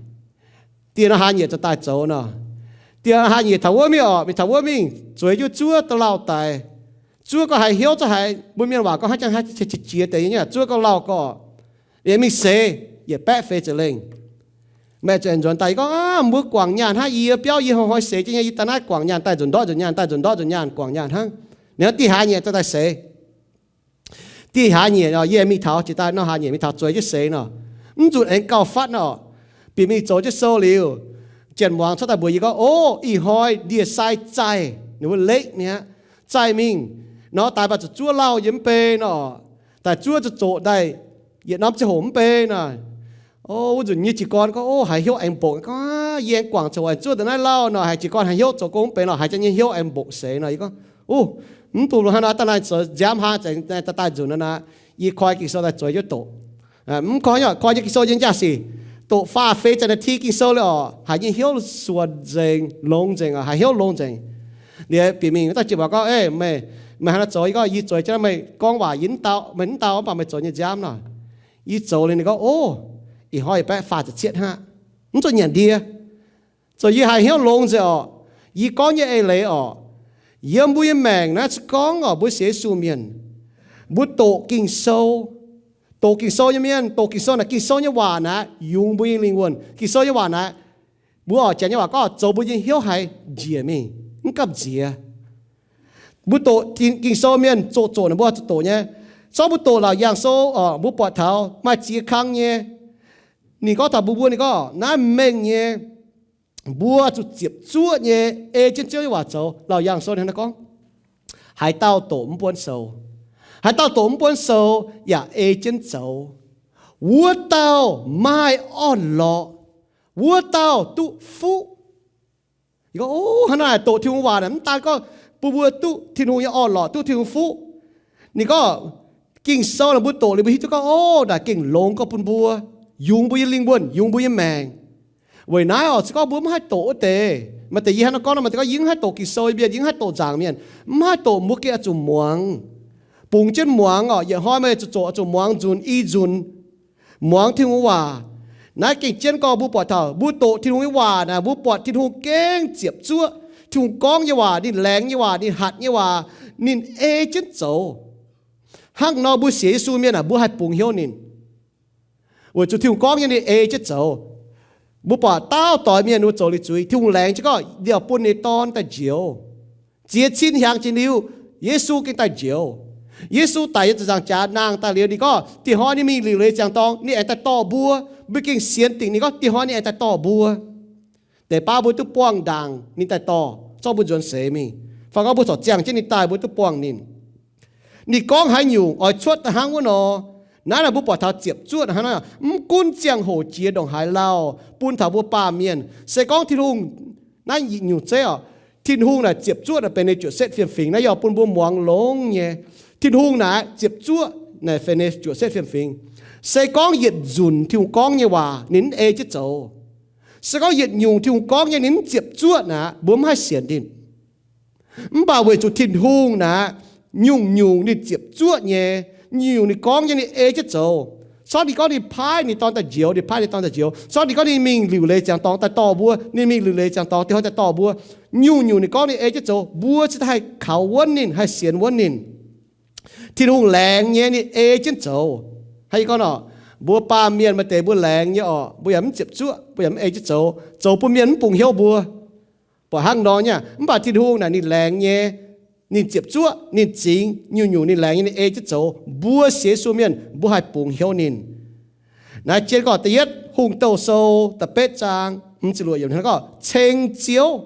Dieh nor hlaax nyieqc za'gengh daaih zoux nor. Dieh hlaax nyieqc taux wuov mingh oc, mingh taux wuov mingh zueiz jienv zuov da'lauh daic. Zuov gorngv haiz hnyouv zungv haiz mbuo mienh waac gorngv hnangv jangx hnangv qiex deix nyei, zuov gorngv lauh gorqv, yie mingh seix. Yietc baeqv feix ziepc lengh. Maaih zuqc nzuonx daaih yie gorngv, aav, mbuo guangc nyaanh hnangv, yie biauv yie hnoi-hnoi seix jienv nyei, yie daaih naaiv guangc nyaanh daaih nzunc ndortv nzunc nyaanh, daaih nzunc ndortv nzunc nyaanh guangc nyaanh hnangv. Ninh dieh hlaax nyieqc za'gengh daaih seix. Dieh hlaax nyieqc nor, yie mingh taux jiex daaih nor hlaax nyieqc mingh taux zueiz jienv seix nor, mv nzunc aengx gauh fatv nor, bieqc mingh zoux jienv sou liuz, janx muangx cuotv daaih mbuox yie gorngv, o, ih hnoi ndie-sai zaih, ninh mbuo lekv mi'aqv, zaih mingh nor, daaih mv baac zuqc zuov lauh yiem mv bei nor, daaih zuov zuqc zoqc daaih yietc norm ziangh hoc mv bei nor. O, wuov nzunc nyei jiez gorn gorngv, o, haiz hnyouv aengx mbokc gorngv, yie aengx guangc ziangh hoc aengx zuov daaih naaiv lauh nor, haiz jiez gorn haiz hnyouv zoux gong mv benx nor, haiz jienv nyei hnyouv aengx mbokc seix nor. Yie gorngv, o, mv dungx hnangv nor, daaih naaiv zoux nziaamv hlang, daaih daaih nzunc nor naaiv, yie koi Ging-Sou daaih zueiz jienv doqc. Mv koi, koi nyei Ging-Sou nyei jaa-sic, doqc faah feix ziepc naaiv ti Ging-Sou liuz oc, haiz nyei hnyouv suonc nzengc, longx nzengc oc, haiz hnyouv longx nzengc. Liuz bieqc mingh wuov dauh jiex waac gorngv, e, meih, meih hnangv naaiv zoux, yie gorngv, yie zueiz jienv meih gorngv waac, yie mv dau, meih mv dau mv baac meih zoux nyei nziaamv nor. Yie zoux liuz ninh gorngv, o, ih hnoi yietc baeqv faah ziepc cietv hnangv. Mv zuqc nyanc ndie. Zoux yie haiz hnyouv longx nzengc oc. Yie gorngv nyei eix leiz oc, yiem mbuo nyei maengc naaiv se gorngv oc, mbuo sienx Yesu mienh, mbuo doqc Ging-Sou. Doqc Ging-Sou nyei mienh, doqc Ging-Sou naaic, Ging-Sou nyei waac naaiv yungz mbuo nyei lingh wuonh. Ging-Sou nyei waac naaiv, mbuo oix janx nyei waac gorngv, zoux mbuo nyei hnyouv haiz njiec mingh, mv gamh nziex. Mbuo doqc Ging-Sou mienh zoqc zoqc naaic mbuo zuqc doqc nyei. Zorqv mbuo doqc Laauc Yaangh Sou oc, mbuo buatc taux maaih ziex kang nyei. Ninh gorngv taux mbuo, mbuo ninh gorngv naaiv mengh nyei, mbuo zuqc ziepc zuoqv nyei ei jienv Ziouv nyei waac zoux. Laauc Yaangh Sou ninh gorngv, haaix dauh doqc mv buonv sou, haaix dauh doqc mv buonv sou yaac ei jienv zoux, wuov dauh maaih orn-lorqc, wuov dauh duqv fuqv. Hnangv naaic, doqc Tin-Hungh waac naaic mv daan gorngv bun mbuo duqv Tin-Hungh nyei orn-lorqc, duqv Tin-Hungh fuqv. Ninh gorngv Ging-Sou naaic mbuo doqc liuz mbuo hiuv duqv gorngv, o, naaic gengh longx gorngv bun mbuo, yungz mbuo nyei lingh wuonh, yungz mbuo nyei maengc. Weic naaiv oc, se gorngv mbuo mv haih doqc wuov deix, maaih deix yie hnangv naaiv gorngv nor, maaih deix gorngv yie mv haih doqc Ging-Sou nyei mienh, yie mv haih doqc nzaangc mienh, mv haih doqc, mbuo gengh oix zuqc muangx, bungx jienv muangx oc. Yietc hnoi meih zuqc zoqc, oix zuqc muangx nzunc i nzunc, muangx Tin-Hungh waac. Naaiv gengh jienv gorngv mbuo buatc taux mbuo doqc Tin-Hungh nyei waac naaic, mbuo buatc Tin-Hungh gengh ziepc zuoqv. Tin-Hungh gorngv nyei waac, ninh laengz nyei waac, ninh hatc nyei waac, ninh ei jienv zoux. Hnangv nor mbuo sienx Yesu mienh aah, mbuo haih bungx hnyouv ninh, weic zuqc Tin-Hungh gorngv nyei ninh ei jienv zoux. Mbuo buatc dauh doix mienh mbuo zoux liuz zuiz, Tin-Hungh laengz jienv gorngv ninh oix bun ninh nyei Dorn daaih njoux. Ziex cin hnyangx jiex liuz, Yesu gengh daaih njoux. Yesu daic yiem ziepc nzaangc jaax nangh daaih liuz, ninh gorngv dieh hnoi ninh mingh liuc leiz ziangx dorngx, ninh aengx daaih dorh mbuo. Mbuo gengh sienx dingc ninh gorngv dieh hnoi ninh aengx daaih dorh mbuo. Deix baav mbuo duqv buangh ndaangc ninh daaih dorh, zorqv mbuo nzuonx seix mingh. Fai gorngv mbuo corc ziangh jienv ninh daaih, mbuo duqv buangh ninh. Ninh gorngv haaix nyungc oix cuotv daaih hnangv wuov nor. Naaiv naaic mbuo buatc taux ziepc zuoqv hnangv naaiv, mv gunv ziangh hoc jiex ndongc haaix lauh, bun taux mbuo baamh mienh. Se gorngv Tin-Hungh, naaiv nyungc zeiv oc, Tin-Hungh naaic ziepc zuoqv naaic benx ninh juoqc setv fiem-fingx, naaiv yaac bun mbuo muangx longx nyei. Tin-Hungh naaic ziepc zuoqv naaic benx ninh juoqc setv fiem-fingx. Se gorngv yietc nzunc Tin-Hungh gorngv nyei waac ninh mv ei jienv zoux, se gorngv yietc nyungc Tin-Hungh gorngv nyei ninh mv ziepc zuoqv naaic, mbuo mv haih sienx ninh. Mv baac weic zuqc Tin-Hungh naaic, nyungc-nyungc ninh ziepc zuoqv nyei, nyungc-nyungc ninh gorngv nyei ninh ei jienv zoux. Corc ninh gorngv ninh paaiv ninh Dorn daaih njoux, ninh paaiv ninh Dorn daaih njoux. Corc ninh gorngv ninh mingh liuc leiz ziangx dorngx daaih dorh mbuo, ninh mingh liuc leiz ziangx dorngx dieh hnoi daaih dorh mbuo. Nyungc-nyungc ninh gorngv ninh ei jienv zoux, mbuo cingx daaih haih kaux wuonv ninh, haih sienx wuonv ninh. Tin-Hungh laengz nyei ninh ei jienv zoux. Hnangv yie gorngv nor, mbuo baamh mienh maaih deix mbuo laengz nyei oc, mbuo yaac mv ziepc zuoqv, mbuo yaac mv ei jienv zoux, zoux bun mienh mv bungx hnyouv mbuo. Buatc hnangv nor nyei, mv baac Tin-Hungh naaic ninh laengz nyei, Ninh ziepc zuoqv, ninh zingx nyungc-nyungc ninh laengz nyei, ninh ei jienv zoux. Mbuo sienx Yesu mienh, mbuo haih bungx hnyouv ninh. Naaiv jienv gorngv da'yietv Hungh Douh Sou da'betv zaang, gorngv ceng Ziouv,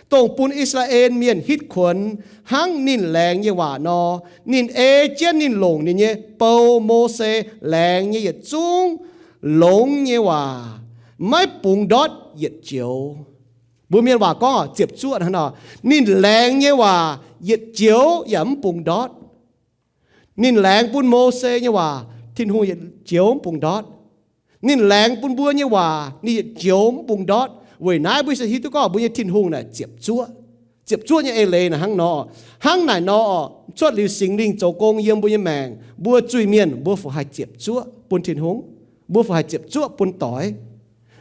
dongh bun I^saa^laa^en Mienh hitv kuonx hnangv ninh laengz nyei waac nor, ninh ei jienv ninh longc ninh nyei bou, Mose, laengz nyei yietc zungv longx nyei waac, maiv bungx ndortv yietc joux. Mbuo mienh waac gorngv ziepc zuoqv hnangv nor, ninh laengz nyei waac yietc joux yaac mv bungx ndortv. Ninh laengz bun Mose nyei waac, Tin-Hungh yietc joux mv bungx ndortv. Ninh laengz bun mbuo nyei waac, ninh yietc joux mv bungx ndortv. Weic naaiv mbuo se hiuv duqv gorngv mbuo nyei Tin-Hungh naaic ziepc zuoqv. Ziepc zuoqv nyei eix leiz naaic hnangv nor. Hnangv naaic nor, cuotv liuz Singx Lingh zoux gong yiem mbuo nyei maengc, mbuo zuiz-mienh mbuo fungc haih ziepc zuoqv bun Tin-Hungh? Mbuo fungc haih ziepc zuoqv bun doix?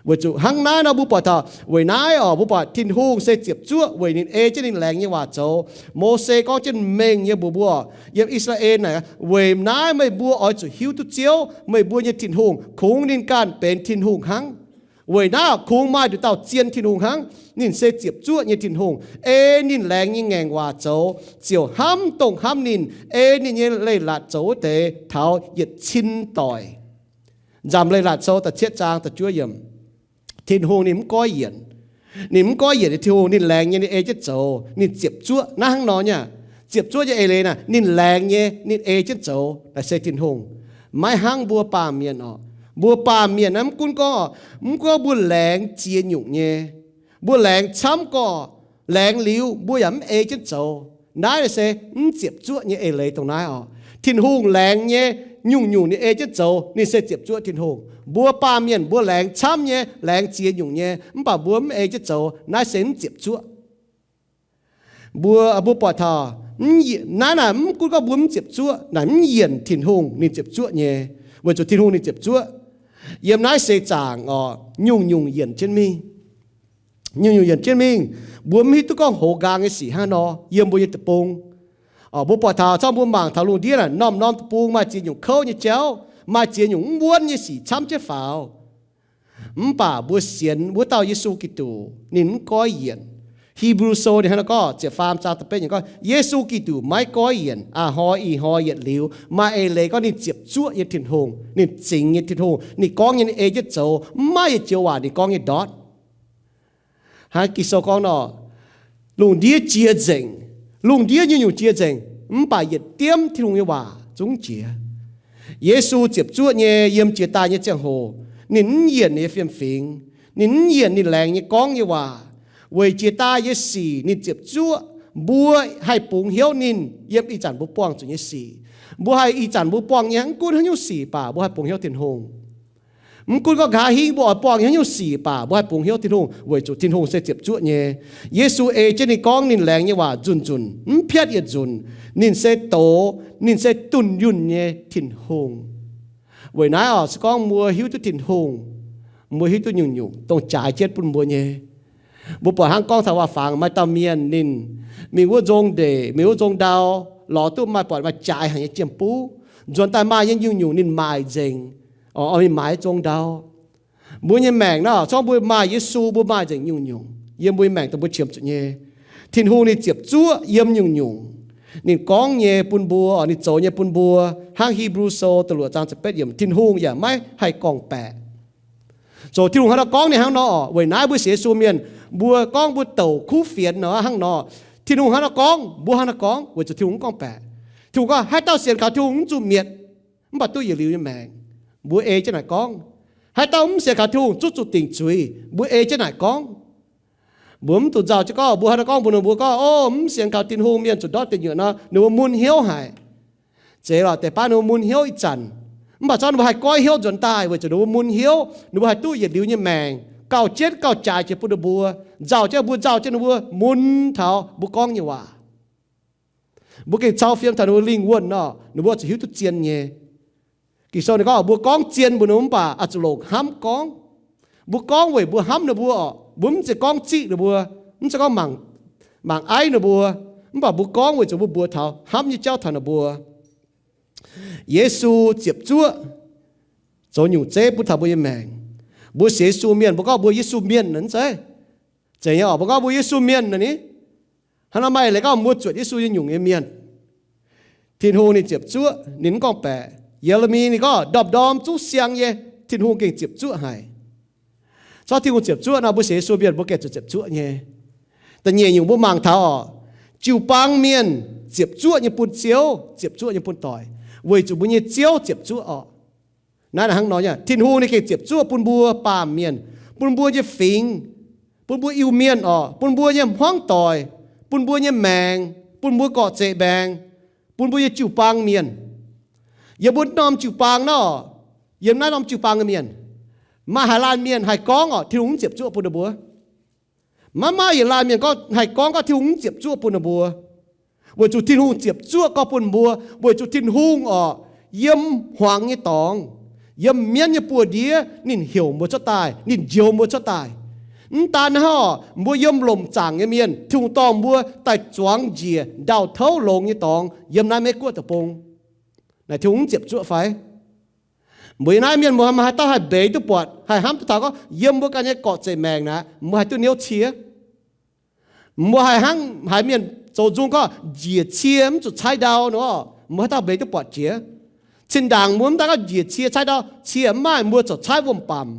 Weic zuqc hnangv naaiv nor mbuo buatc taux, weic naaiv orqc, mbuo buatc Tin-Hungh se ziepc zuoqv weic ninh ei jienv ninh laengz nyei waac zoux. Mose gorngv jienv mengh nyei mbuox mbuo, yiem I^saa^laa^en naaic, weic naaiv meih mbuo oix zuqc hiuv duqv Ziouv, meih mbuo nyei Tin-Hungh, kungx ninh ganh benx Tin-Hungh hnangv. Weic naaiv kungx maaih nduqc dauh zien Tin-Hungh hnangv. Ninh se ziepc zuoqv nyei Tin-Hungh, ei ninh laengz nyei ngaengc waac zoux, ziouc hnamv dongh hnamv ninh, ei ninh nyei leiz-latc zoux wuov deix taux yietc cin doic. Nzamc Leiz-Latc Sou da'cietv zaang da'juov yiemc. Tin-Hungh ninh mv goiv yienc. Ninh mv goiv yienc nyei Tin-Hungh, ninh laengz nyei, ninh ei jienv zoux, ninh ziepc zuoqv. Naaiv hnangv nor nyei, ziepc zuoqv nyei eix leiz naaic, ninh laengz nyei, ninh ei jienv zoux, naaic se Tin-Hungh. Maiv hnangv mbuo baamh mienh orqc. Mbuo baamh mienh naaiv mv gunv gorngv, mv gunv mbuo laengz ziex nyungc nyei, mbuo laengz camv gorqv, laengz liuz mbuo yaac mv ei jienv zoux, naaiv se mv ziepc zuoqv nyei eix leiz dongh naaiv orqc. Tin-Hungh laengz nyei nyungc-nyungc ninh ei jienv zoux, ninh se ziepc zuoqv Tin-Hungh. Mbuo baamh mienh mbuo laengz camv nyei, laengz ziex nyungc nyei, mv baac mbuo mv ei jienv zoux, naaiv se mv ziepc zuoqv. Mbuo, mbuo buatc taux, naaiv naaic mv gunv gorngv mbuo mv ziepc zuoqv, naaic mv yienc Tin-Hungh ninh ziepc zuoqv nyei, weic zuqc Tin-Hungh ninh ziepc zuoqv. Yiem naaiv seix zaangc orqc, nyungc-nyungc yienc jienv mingh. Nyungc-nyungc yienc jienv mingh. Mbuo mv hiuv duqv gorngv hoz nqaang nyei sic hnangv nor yiem mbuo nyei deic-bung. Mbuo buatc taux, zorqv mbuo mangc taux lungh ndiev naaic, norm-norm deic-bung maaih ziex nyungc kouv nyei jauv, maaih ziex nyungc mv wuonv nyei sic camv jienv faaux. Mv baac mbuo sienx wuov dauh Yesu Giduc, ninh mv goiv yienc. Hipv^lu Sou ninh hnangv naaiv gorngv, ziepc faam zaang da'betv yiemc gorngv, Yesu Giduc maiv goiv yienc, a'hnoi ih hnoi yietc liuz. Maaih eix leiz gorngv ninh ziepc zuoqv nyei Tin-Hungh, ninh zingx nyei Tin-Hungh, ninh gorngv nyei ninh ei jienv zoux, mv maaih yietc joux waac ninh gorngv nyei ndortv. Hnangv Ging-Sou gorngv nor, lungh ndiev jiex nzengc, lungh ndiev nyungc-nyungc jiex nzengc, mv baac yietc diemv Tin-Hungh nyei waac zungv jiex. Yesu ziepc zuoqv nyei yiem jiex daaih nyei ziangh hoc, ninh mv yienc ninh nyei fiem-fingx, ninh mv yienc ninh laengz nyei gorngv nyei waac. Weic jiex daaih nyei sic ninh ziepc zuoqv, mbuo haih bungx hnyouv ninh yiem ih zanc mbuo buangh zuqc nyei sic. Mbuo haih ih zanc mbuo buangh nyei mv gunv haaix nyungc sic baac mbuo haih bungx hnyouv Tin-Hungh. Mv gunv gorngv nqa'haav hingv mbuo oix buangh nyei haaix nyungc sic baac mbuo haih bungx hnyouv Tin-Hungh, weic zuqc Tin-Hungh se ziepc zuoqv nyei. Yesu ei jienv ninh gorngv ninh laengz nyei waac nzunc-nzunc, mv piatv yietc nzunc. Ninh se doz, ninh se dunh yunh nyei Tin-Hungh. Weic naaiv oc, se gorngv mbuo hiuv duqv Tin-Hungh, mbuo hiuv duqv nyungc-nyungc dongh jaaix jienv bun mbuo nyei. Mbuo buatc hnangv gorngv taux waac-fangx maaih dauh mienh ninh mingh wuov nzong ndeic, mingh wuov nzong ndau, lorz duqv maaih buatc maaih jaaix haic nyei jiem-buv, nzuonx daaih maaih nyei nyungc-nyungc ninh maaic nzengc, oix mingh maaiz zong ndau. Mbuo nyei maengc naaiv, zorqv mbuo maaih Yesu, mbuo maaih nzengc nyungc-nyungc yiem mbuo nyei maengc dongh mbuo qiemx zuqc nyei. Tin-Hungh ninh ziepc zuoqv yiem nyungc-nyungc ninh gorngv nyei bun mbuo, ninh zoux nyei bun mbuo. Hnangv Hipv^lu Sou da'luoqc zaang ziepc betv yiemc, Tin-Hungh yaac maiv haih gorngv-baeqc. Zoux Tin-Hungh hnangv nor gorngv ninh hnangv nor oc. Weic naaiv mbuo sienx Yesu mienh, mbuo gorngv mbuo douc kuv fienx nor hnangv nor, Tin-Hungh hnangv nor gorngv, mbuo hnangv nor gorngv, weic zuqc Tin-Hungh mv gorngv-baeqc. Tin-Hungh gorngv, haaix dauh sienx kaux Tin-Hungh mv zuqc mietc, mv baac duqv yietc liuz nyei maengc. Mbuo ei jienv naaic gorngv. Haaix dauh mv sienx kaux Tin-Hungh zuqv zuqc dingc zuiz, mbuo ei jienv naaic gorngv. Mbuo mv dungx nzauh jienv gorngv, mbuo hnangv nor gorngv mbuox ninh mbuo gorngv, O, mv sienx kaux Tin-Hungh mienh zuqc ndortv deic nyuoqc nor, ninh mbuo mun hnyouv haic. Zeiz lorqc, deix baav ninh mbuo mun hnyouv ih zanc, mv baac zorqv ninh mbuo haih goiv hnyouv nzuonx daaih weic zuqc ninh mbuo mun hnyouv, ninh mbuo haih duqv yietc liuz nyei maengc, gauh jienv gauh jaaix jiex bun ninh mbuo, nzauh jienv mbuo, nzauh jienv ninh mbuo mun taux mbuo gorngv nyei waac. Mbuo gengh cau fiem taux ninh mbuo lingh wuonh nor, ninh mbuo zuqc hiuv duqv zien nyei. Ging-Sou ninh gorngv mbuo gorngv zien mbuox ninh mbuo mv baac oix zuqc longc hnamv gorngv. Mbuo gorngv weic mbuo hnamv ninh mbuo oc. Mbuo mv zeiz gorngv ziqv ninh mbuo, mv zeiz gorngv mangc, mangc aiv ninh mbuo, mv baac mbuo gorngv weic zuqc mbuo mbuox taux hnamv nyei jauv taux ninh mbuo. Yesu ziepc zuoqv zoux nyungc zeiv bun taux mbuo nyei maengc. Mbuo sienx Yesu mienh, mbuo gorngv mbuo Yesu mienh nor, mv zeiz? Zeiz nyei oc, mbuo gorngv mbuo Yesu mienh nor ni, Hnangv nor maaih leiz gorngv mbuo zuotc Yesu nyei nyungc nyei mienh, Tin-Hungh ninh ziepc zuoqv, ninh mv gorngv baeqc. Ye^le^mi ninh gorngv ndorm-ndorm zungv siang nyei, Tin-Hungh gengh ziepc zuoqv haic. Corc Tin-Hungh ziepc zuoqv nor, mbuo sienx Yesu mienh mbuo gengh zuqc ziepc zuoqv nyei. Da'nyeic nyungc mbuo mangc taux oc, jiu-baang mienh ziepc zuoqv nyei bun Ziouv, ziepc zuoqv nyei bun doic, weic zuqc mbuo nyei Ziouv ziepc zuoqv orqc. Naaiv hnangv nor nyei, Tin-Hungh ninh gengh ziepc zuoqv bun mbuo baamh mienh, bun mbuo nyei fingx, bun mbuo Iu-Mienh orqc, bun mbuo nyei hmuangv doic, bun mbuo nyei maengc, bun mbuo gorqv-zeqc maengx, bun mbuo nyei jiu-baang mienh. Yiem mbuo norm jiu-baang nor, yiem naaiv norm jiu-baang nyei mienh, maaih haaix laanh mienh haih gorngv orqc Tin-Hungh mv ziepc zuoqv bun ninh mbuo? Maiv maaih yietc laanh mienh gorngv haih gorngv gorngv Tin-Hungh mv ziepc zuoqv bun ninh mbuo. Weic zuqc Tin-Hungh ziepc zuoqv gorngv bun mbuo, weic zuqc Tin-Hungh orqc, yiem hmuangx nyei dorngx, yiem mienv nyei buoz-ndiev ninh heuc mbuo cuotv daaih, ninh njoux mbuo cuotv daaih. Mv daan hnangv, mbuo yiem lomc zaangc nyei mienh, Tin-Hungh dorh mbuo daaih zuangx njiec ndau-touv longx nyei dorngx yiem naaiv Meiv Guoqv deic-bung. Naaic Tin-Hungh mv ziepc zuoqv fai? Mbuo yiem naaiv mienh mbuo maaih haaix dauh haih mbeix duqv buatc, haih hnamv duqv taux gorngv yiem mbuo ganh nyei gorqv-zeqc maengc naaic mbuo haih duqv niouv cie? Mbuo haih hnangv haaix mienh zoux nzung gorngv njiec cie mv zuqc caaiv ndau nor, mbuo haaix dauh mbeix duqv buatc jiex? Cin-ndaangc mbuo mv daan gorngv njiec cie caaiv ndau, cie mv maaih, mbuo corc caaiv wuom-bamc.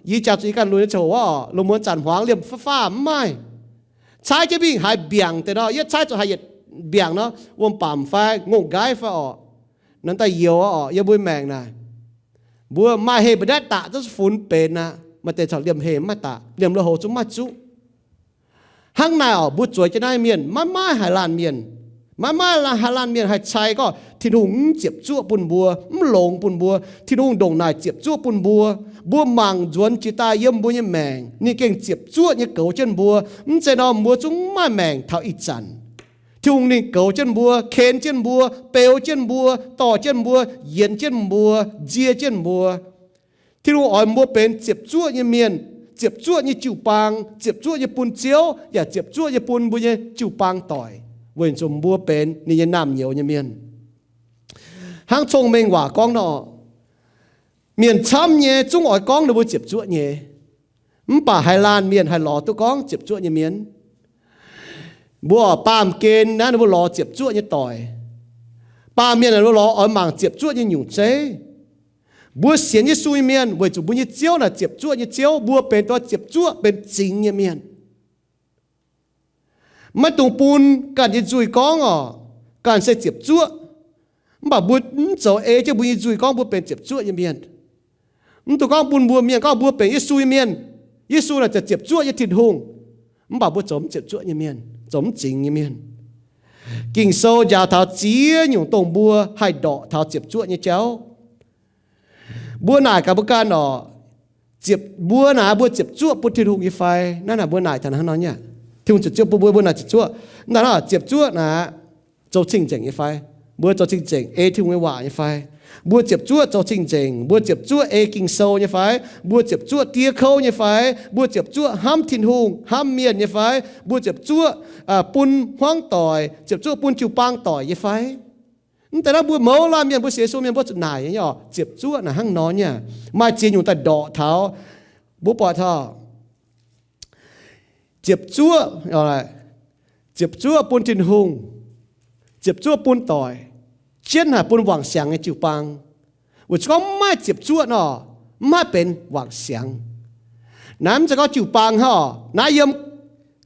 Yie jangx zuqc yie ganh lunx nyei ziangh hoc, lungh muonz zanc hmuangx liemh fav-fav mv maaih. Caaiv jienv mingh haiz mbiaangc deix nor, yie caaiv zuqc haiz yietc mbiaangc nor, wuom-bamc fai ngongh nqaiv fai orqc, naaiv daaih youx orqc. Yiem mbuo maengc naaic, mbuo maaih heh mbu'ndaetv daqc zungv funx benx aqv. Maaih deix corc liemh heh mv maaih daqc, liemh lui-houx zungv mv maaih zuqv. Hnangv naaic orqc, mbuo zueiz jienv naaiv mienh maiv maaih haaix laanh mienh, maiv maaih haaix laanh mienh haih cai gorngv Tin-Hungh mv ziepc zuoqv bun mbuo, mv longx bun mbuo. Tin-Hungh ndongc naaic ziepc zuoqv bun mbuo. Mbuo mangc nzuonx jiex daaih yiem mbuo nyei maengc, ninh gengh ziepc zuoqv nyei goux jienv mbuo. Mv zeiz nor mbuo zungv mv maaih maengc taux ih zanc. Tin-Hungh ninh goux jienv mbuo, ken jienv mbuo, beu jienv mbuo, dorh jienv mbuo, yienx jienv mbuo, nzie jienv mbuo. Tin-Hungh oix mbuo benx ziepc zuoqv nyei mienh, ziepc zuoqv nyei jiu-baang, ziepc zuoqv nyei bun Ziouv, yaac ziepc zuoqv nyei bun mbuo nyei jiu-baang doic, weic zuqc mbuo benx ninh nyei naamh nyouz nyei mienh. Hnangv Cong-Mengh Waac gorngv nor, mienh camv nyei zungv oix gorngv ninh mbuo ziepc zuoqv nyei, mv baac haaix laanh mienh haih lorz duqv gorngv ziepc zuoqv nyei mienh? Mbuo baamh gen naaiv ninh mbuo lorz ziepc zuoqv nyei doic. Baamh mienh ninh mbuo lorz oix mangc ziepc zuoqv nyei nyungc zeiv. Mbuo sienx Yesu nyei mienh weic zuqc mbuo nyei Ziouv naaic ziepc zuoqv nyei Ziouv, mbuo benx duqv ziepc zuoqv benx zingx nyei mienh. Maiv dungx bun ganh nyei nzuih gorngv orqc, ganh se ziepc zuoqv. Mv baac mbuo mv zoux ei jienv mbuo nyei nzuih gorngv mbuo benx ziepc zuoqv nyei mienh. Mv dungx gorngv bun mbuo mienh gorngv mbuo benx Yesu nyei mienh. Yesu naaic ziepc zuoqv nyei Tin-Hungh, mv baac mbuo zoux mv ziepc zuoqv nyei mienh, zoux mv zingx nyei mienh. Ging-Sou njaaux taux ziex nyungc dongh mbuo haih ndorqc taux ziepc zuoqv nyei jauv. Mbuo naaic gaax mbuo ganh orqc, ziepc, mbuo naaic mbuo ziepc zuoqv bun Tin-Hungh nyei fai? Naaiv naaic mbuo naaic taux hnangv nor nyei aqv. Tin-Hungh ziepc zuoqv bun mbuo, mbuo naaic ziepc zuoqv. Naaiv naaic ziepc zuoqv naaic zoux cing-nzengc nyei fai? Mbuo zoux cing-nzengc ei Tin-Hungh nyei waac nyei fai? Mbuo ziepc zuoqv zoux cing-nzengc, mbuo ziepc zuoqv ei Ging-Sou nyei fai? Mbuo ziepc zuoqv diev kouv nyei fai? Mbuo ziepc zuoqv hnamv Tin-Hungh, hnamv mienh nyei fai? Mbuo ziepc zuoqv bun hmuangv doic, ziepc zuoqv bun jiu-baang doic nyei fai? Mv deix naaiv mbuo mouz laanh mienh, mbuo sienx Yesu mienh mbuo zuqc naaic nyei orqc, ziepc zuoqv naaic hnangv nor nyei aqv. Maaih ziex nyungc daaih ndorqc taux, mbuo buatc taux ziepc zuoqv, ziepc zuoqv bun Tin-Hungh, ziepc zuoqv bun doic, jienv haic bun wangc siangx nyei jiu-baang. Weic zuqc gorngv mv maaih ziepc zuoqv nor, mv haih benx wangc siangx. Naaiv mv zeiz gorngv jiu-baang hnangv orqc, naaiv yiem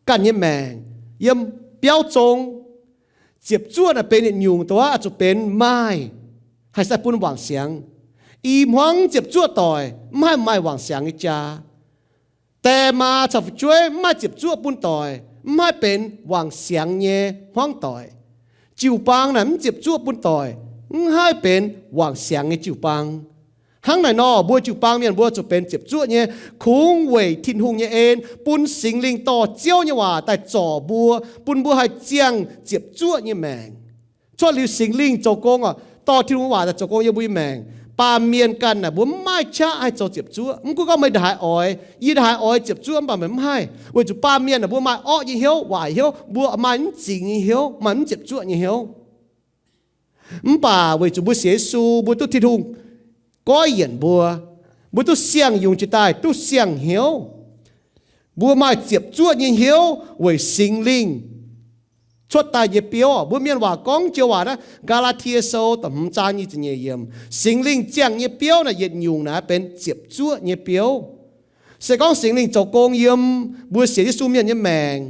ganh nyei maengc, yiem biauv zong. Ziepc zuoqv naaic benx yietc nyungc dongh oix zuqc benx maaih, haih sai bun wangc siangx. I hmuangv ziepc zuoqv doic mv haih maaih wangc siangx nyei jaa. Die maa caux fu'jueiv mv maaih ziepc zuoqv bun doic, mv haih benx wangc siangx nyei hmuangv doic. Jiu-baang naaic mv ziepc zuoqv bun doic, mv haih benx wangc siangx nyei jiu-baang. Hnangv naaic nor, mbuo jiu-baang mienh mbuo zuqc benx ziepc zuoqv nyei, kungx weic Tin-Hungh nyei en, bun Singx Lingh dorh Ziouv nyei waac daaih zorc mbuo, bun mbuo haih ziangh ziepc zuoqv nyei maengc. Cuotv liuz Singx Lingh zoux gong oc, dorh Tin-Hungh waac daaih zoux gong yiem mbuo nyei maengc, baamh mienh ganh naaic mbuo mv maaih qaqv haih zoux ziepc zuoqv. Mv gunv gorngv meih ndaaih haaix oix, yie ndaaih haaix oix ziepc zuoqv mv baac meih mv haih, weic zuqc baamh mienh naaic mbuo maaih orqv nyei hnyouv, waaic hnyouv, mbuo maaih mv zingx nyei hnyouv, maaih mv ziepc zuoqv nyei hnyouv. Mv baac weic zuqc mbuo sienx Yesu, mbuo duqv Tin-Hungh goiv yienc mbuo, mbuo duqv siang-yungz jiex daaih, duqv siang-hnyouv. Mbuo maaih ziepc zuoqv nyei hnyouv weic Singx Lingh cuotv daaih nyei biouv. Mbuo mienh waac gorngv joux waac naaiv, Gaa^laa^tie Sou da'hmz zaang nyic ziepc nyeic yiemc, Singx Lingh ziangh nyei biouv naaic yietc nyungc naaiv benx ziepc zuoqv nyei biouv. Se gorngv Singx Lingh zoux gong yiem mbuo sienx Yesu mienh nyei maengc,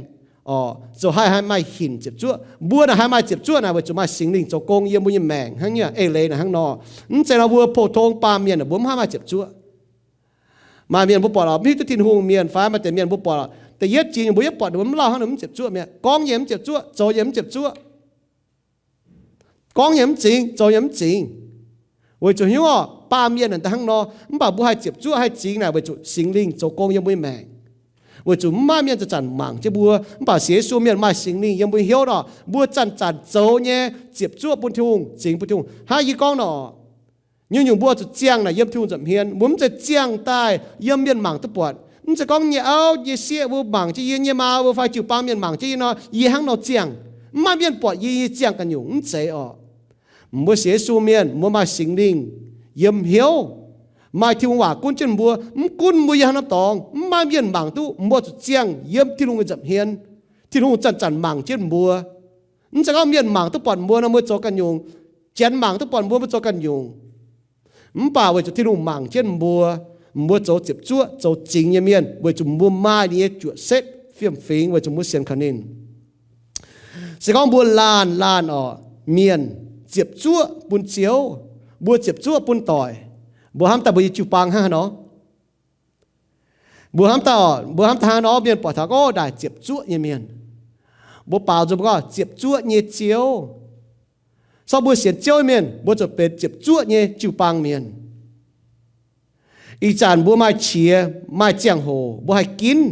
zoux haih haih maaih hinc ziepc zuoqv. Mbuo naaic haih maaih ziepc zuoqv naaic weic zuqc maaih Singx Lingh zoux gong yiem mbuo nyei maengc hnangv nyei. Eix leiz naaic hnangv nor. Mv zeiz nor mbuo pou-tong baamh mienh mbuo mv haih maaih ziepc zuoqv. Maaih mienh mbuo buatc oc, mv hiuv duqv Tin-Hungh mienh fai maaih deix mienh mbuo buatc oc, da'yietv jiex mbuo yietv buatc ninh mbuo mv lauh hnangv, ninh mv ziepc zuoqv mi'aqv. Gorngv nyei mv ziepc zuoqv, zoux nyei mv ziepc zuoqv. Gorngv nyei mv zingx, zoux nyei mv zingx. Weic zuqc hiuv oc, baamh mienh naaic hnangv nor, mv baac mbuo haih ziepc zuoqv haih zingx naaic weic zuqc Singx Lingh zoux gong yiem mbuo nyei maengc. Weic zuqc mv maaih mienh zanc-zanc mangc jienv mbuo, mv baac sienx Yesu mienh maaih Singx Lingh yiem mbuo hnyouv nor, mbuo zanc-zanc zoux nyei ziepc zuoqv bun Tin-Hungh, zingx bun Tin-Hungh. Hnangv yie gorngv nor, nyungc-nyungc mbuo zuqc ziangh naaic yiem Tin-Hungh nza'hmien. Mbuo mv zeiz ziangh daaih yiem mienh mangc duqv buatc. Mv zeiz gorngv nyei auv nyei sieqv mbuo mangc jienv yie, nyei maa mbuo fai jiu-baang mienh mangc jienv yie nor, yie hnangv nor ziangh. Mv maaih mienh buatc yie, yie ziangh ganh nyungc. Mv zeiz oc. Mbuo sienx Yesu mienh, mbuo maaih Singx Lingh yiem hnyouv, maaih Tin-Hungh waac gunv jienv mbuo. Mv gunv mbuo yiem haaix norm dorngx, mv maaih mienh mangc duqv, mbuo zuqc ziangh yiem Tin-Hungh nyei nza'hmien. Tin-Hungh zanc-zanc mangc jienv mbuo. Mv zeiz gorngv mienh mangc duqv buatc mbuo nor, mbuo zoux ganh nyungc. Janx mangc duqv buatc mbuo, mbuo zoux ganh nyungc. Mv baac weic zuqc Tin-Hungh mangc jienv mbuo, mbuo zoux ziepc zuoqv, zoux zingx nyei mienh, weic zuqc mbuo maaih ninh nyei juoqc setv fiem-fingx, weic zuqc mbuo sienx kaux ninh. Se gorngv mbuo laanh laanh oc, mienh ziepc zuoqv bun Ziouv, mbuo ziepc zuoqv bun doic, mbuo hnamv daaih mbuo nyei jiu-baang hnangv haaix nor? Mbuo hnamv daaih, mbuo hnamv daaih hnangv nor, mienh buatc taux gorngv naaic ziepc zuoqv nyei mienh. Mbuo baaux nzung mbuo gorngv ziepc zuoqv nyei Ziouv. Sorng mbuo sienx Ziouv nyei mienh, mbuo zuqc benx ziepc zuoqv nyei jiu-baang mienh. Ih zanc mbuo maaih qiex maaih ziangh hoc mbuo haih ginv.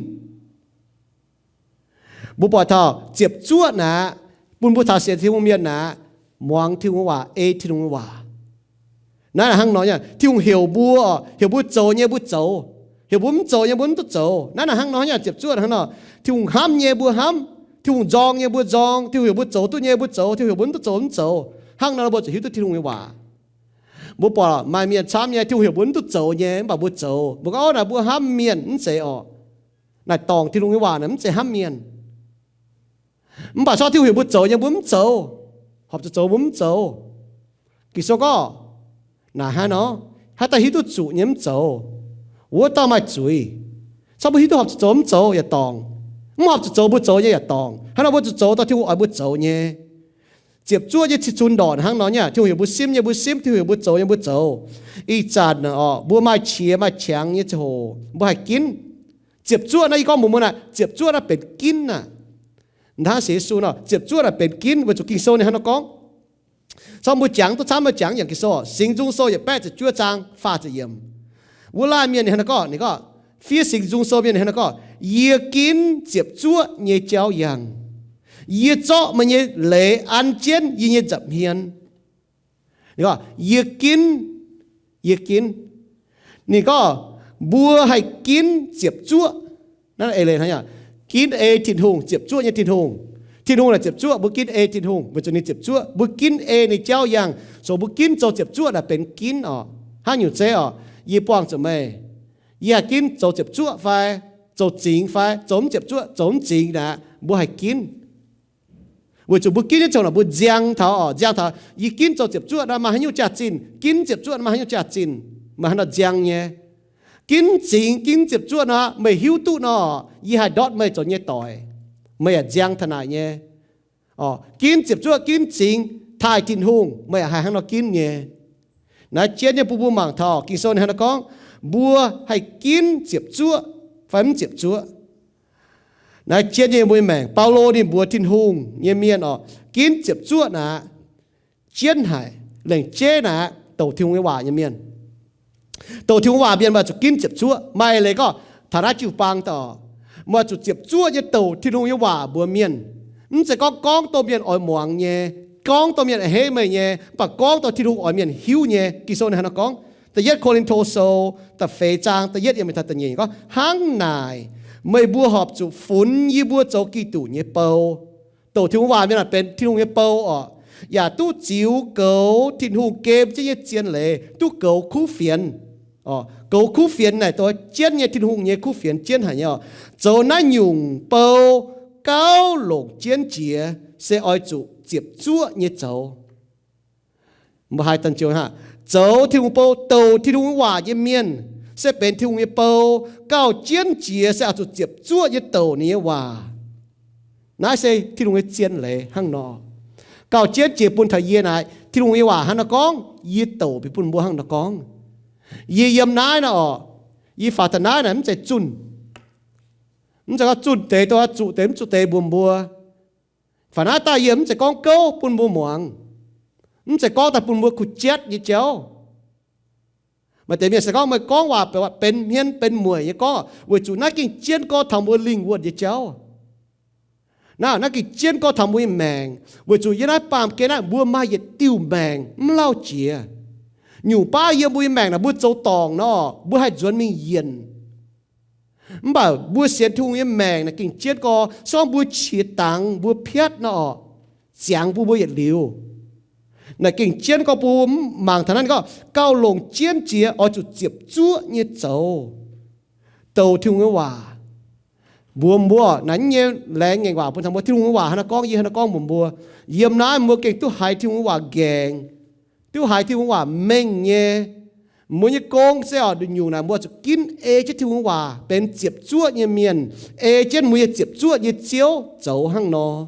Mbuo buatc taux ziepc zuoqv naaic, bun mbuo taux sienx Tin-Hungh mienh naaic, muangx Tin-Hungh waac, ei Tin-Hungh waac. Naaiv hnangv nor nyei, Tin-Hungh heuc mbuo, heuc mbuo zoux nyei mbuo zoux, heuc mbuo mv zoux nyei mbuo mv duqv zoux. Naaiv hnangv nor nyei, ziepc zuoqv hnangv nor. Tin-Hungh hnamv nyei mbuo hnamv, Tin-Hungh nzorng nyei mbuo nzorng, Tin-Hungh heuc mbuo zoux duqv nyei mbuo zoux, Tin-Hungh heuc mbuo mv duqv zoux mv zoux. Hnangv nor mbuo zuqc hiuv duqv Tin-Hungh nyei waac. Mbuo buatc maaih mienh camv nyei, Tin-Hungh heuc mbuo mv duqv zoux nyei, mv baac mbuo zoux. Mbuo gorngv, Ov, naaic mbuo hnamv mienh, mv zeiz oc. Naaic dorngc Tin-Hungh nyei waac naaic mv zeiz hnamv mienh. Mv baac corc Tin-Hungh heuc mbuo zoux nyei mbuo mv zoux, horpc zuqc zoux mbuo mv zoux. Ging-Sou gorngv naaic hnangv nor, haaix dauh hiuv duqv zuqc nyei mv zoux, wuov dauh maaih zuiz. Corc mbuo hiuv duqv horpc zuqc zoux mv zoux yaac dorngc. Mv horpc zuqc zoux mbuo zoux nyei yaac dorngc. Hnangv nor mbuo zuqc zoux dongh Tin-Hungh oix mbuo zoux nyei. Ziepc zuoqv nyei cih zunc ndorqc hnangv nor nyei, Tin-Hungh heuc mbuo simv nyei mbuo simv, Tin-Hungh heuc mbuo zoux nyei mbuo zoux. Ih zanc oc, mbuo maaih qiex maaih qangx nyei ziangh hoc mbuo haih ginv. Ziepc zuoqv naaiv, yie gorngv mbuox mbuo naaic, ziepc zuoqv naaiv benx ginv aqv. Hnangv sienx Yesu nor, ziepc zuoqv naaic benx ginv weic zuqc Ging-Sou ninh hnangv nor gorngv. Corc mbuo jangx duqv camv, mbuo jangx yangc Ging-Sou, Singx Nzung Sou yietc baeqv ziepc juov zaang faah ziepc yiemc. Wuov laanh mienh ninh hnangv nor gorngv, ninh gorngv, fiev Singx Nzung Sou mienh ninh hnangv nor gorngv, Yie ginv ziepc zuoqv nyei jauv yangh. Yie zorqv meih nyei leiz an jienv yie nyei nza'hmien. Ninh gorngv, Yie ginv, yie ginv. Ninh gorngv, mbuo haih ginv ziepc zuoqv. Naaiv eix leiz hnangv, ginv ei Tin-Hungh, ziepc zuoqv nyei Tin-Hungh. Tin-Hungh naaic ziepc zuoqv, mbuo ginv ei Tin-Hungh weic zuqc ninh ziepc zuoqv. Mbuo ginv ei ninh jauv yangh, so mbuo ginv zoux ziepc zuoqv naaic benx ginv oc. Hnangv nyungc zeiv oc, yie buangh zuqc meih, yie haih ginv zoux ziepc zuoqv fai zoux zingx fai zoux mv ziepc zuoqv, zoux mv zingx naaic, mbuo haih ginv. Weic zuqc mbuo ginv nyei ziangh hoc naaic mbuo nziang taux oc, nziang taux yie ginv zoux ziepc zuoqv naaic maaih haaix nyungc jaax-zinh, ginv ziepc zuoqv naaic maaih haaix nyungc jaax-zinh, meih hnangv nor nziang nyei. Ginv zingx, ginv ziepc zuoqv naaic meih hiuv duqv nor, yie haih ndortv meih zoux nyei doic, meih yaac nziang taux naaic nyei. Ginv ziepc zuoqv ginv zingx taaih Tin-Hungh, meih yaac haih hnangv nor ginv nyei. Naaiv jienv nyei bun mbuo mangc taux Ging-Sou ninh hnangv nor gorngv, mbuo haih ginv ziepc zuoqv fai mv ziepc zuoqv. Naaiv jienv nyei mbuo nyei maengc, Baulo ninh mbuox Tin-Hungh nyei mienh oc, ginv ziepc zuoqv naaic, jienv haic, lengc jeiv naaic douc Tin-Hungh nyei waac nyei mienh. Douc Tin-Hungh waac mienh maaih zuqc ginv ziepc zuoqv. Maaih leiz gorngv taux naaiv jiu-baang daaih oc, maaih zuqc ziepc zuoqv nyei douc Tin-Hungh nyei waac mbuox mienh. Mv zeiz gorngv gorngv dongh mienh oix muangx nyei, gorngv dongh mienh a'hneiv meih nyei, mv baac gorngv dongh Tin-Hungh oix mienh hiuv nyei. Ging-Sou ninh hnangv nor gorngv, da'yietv Ko^lin^to Sou da'feix zaang da'yietv yiem mingh taux da'nyeic gorngv, hnangv naaic meih mbuo horpc zuqc funx yie mbuo zoux Giduc nyei bou. Douc Tin-Hungh waac mienh naaic benx Tin-Hungh nyei bou oc, yaac duqv ziux goux Tin-Hungh gem jienv nyei zien leiz, duqv goux kuv fienx oc. Goux kuv fienx naaic doix jienv nyei, Tin-Hungh nyei kuv fienx jienv haic nyei oc. Zoux naaiv nyungc bou gauh longc jienv jiex se oix zuqc ziepc zuoqv nyei zoux. Mbuo haiz daaih ziouc, zoux Tin-Hungh bou, douc Tin-Hungh nyei waac nyei mienh, se benx Tin-Hungh nyei bou, gauh jienv jiex se oix zuqc ziepc zuoqv nyei douc ninh nyei waac. Naaiv se Tin-Hungh nyei zien leiz hnangv nor. Gauh jienv jiex bun taux yie naaic, Tin-Hungh nyei waac hnangv nor gorngv, yie douc bieqc bun mbuo hnangv nor gorngv. Yie yiem naaiv nor oc, yie faaux taux naaiv naaic mv zeiz zunh, mv zeiz gorngv zunh deix, dongh zuqc deix mv zuqc deix mbuox mbuo. Faaux naaiv daaih yie mv zeiz gorngv gouv bun mbuo muangx, mv zeiz gorngv daaih bun mbuo kuh jatv nyei jauv. Maaih deix mienh se gorngv meih gorngv waac benx hmien benx mueic nyei gorngv, weic zuqc naaiv gengh jienv gorngv taux mbuo lingh wuonh nyei jauv. Naaiv, naaiv gengh jienv gorngv taux mbuo nyei maengc, weic zuqc yiem naaiv baamh gen naaiv mbuo maaih yietc diuh maengc mv lauh jiex. Nyungc baav yiem mbuo nyei maengc naaic mbuo zoux dorngc nor, mbuo haih nzuonx mingh yienc. Mv baac mbuo sienx Tin-Hungh nyei maengc naaic gengh jienv gorngv, se gorngv mbuo qiex dangx mbuo piatv nor, ziangx bun mbuo yietc liuz. Naaic gengh jienv gorngv bun mbuo mangc taux naaiv gorngv gauh longc jienv jiex oix zuqc ziepc zuoqv nyei zoux, douc Tin-Hungh nyei waac. Mbuox mbuo naaiv nyei laengz ngaengc waac bun taux mbuo, Tin-Hungh nyei waac hnangv naaiv gorngv, yie hnangv naaiv gorngv mbuox mbuo, yiem naaiv mbuo gengh duqv haiz Tin-Hungh nyei waac nqaengc, duqv haiz Tin-Hungh nyei waac mengh nyei. Mbuo nyei gong se oc, nduqc nyungc naaic mbuo zuqc ginv ei jienv Tin-Hungh nyei waac benx ziepc zuoqv nyei mienh, ei jienv mbuo nyei ziepc zuoqv nyei Ziouv zoux hnangv nor.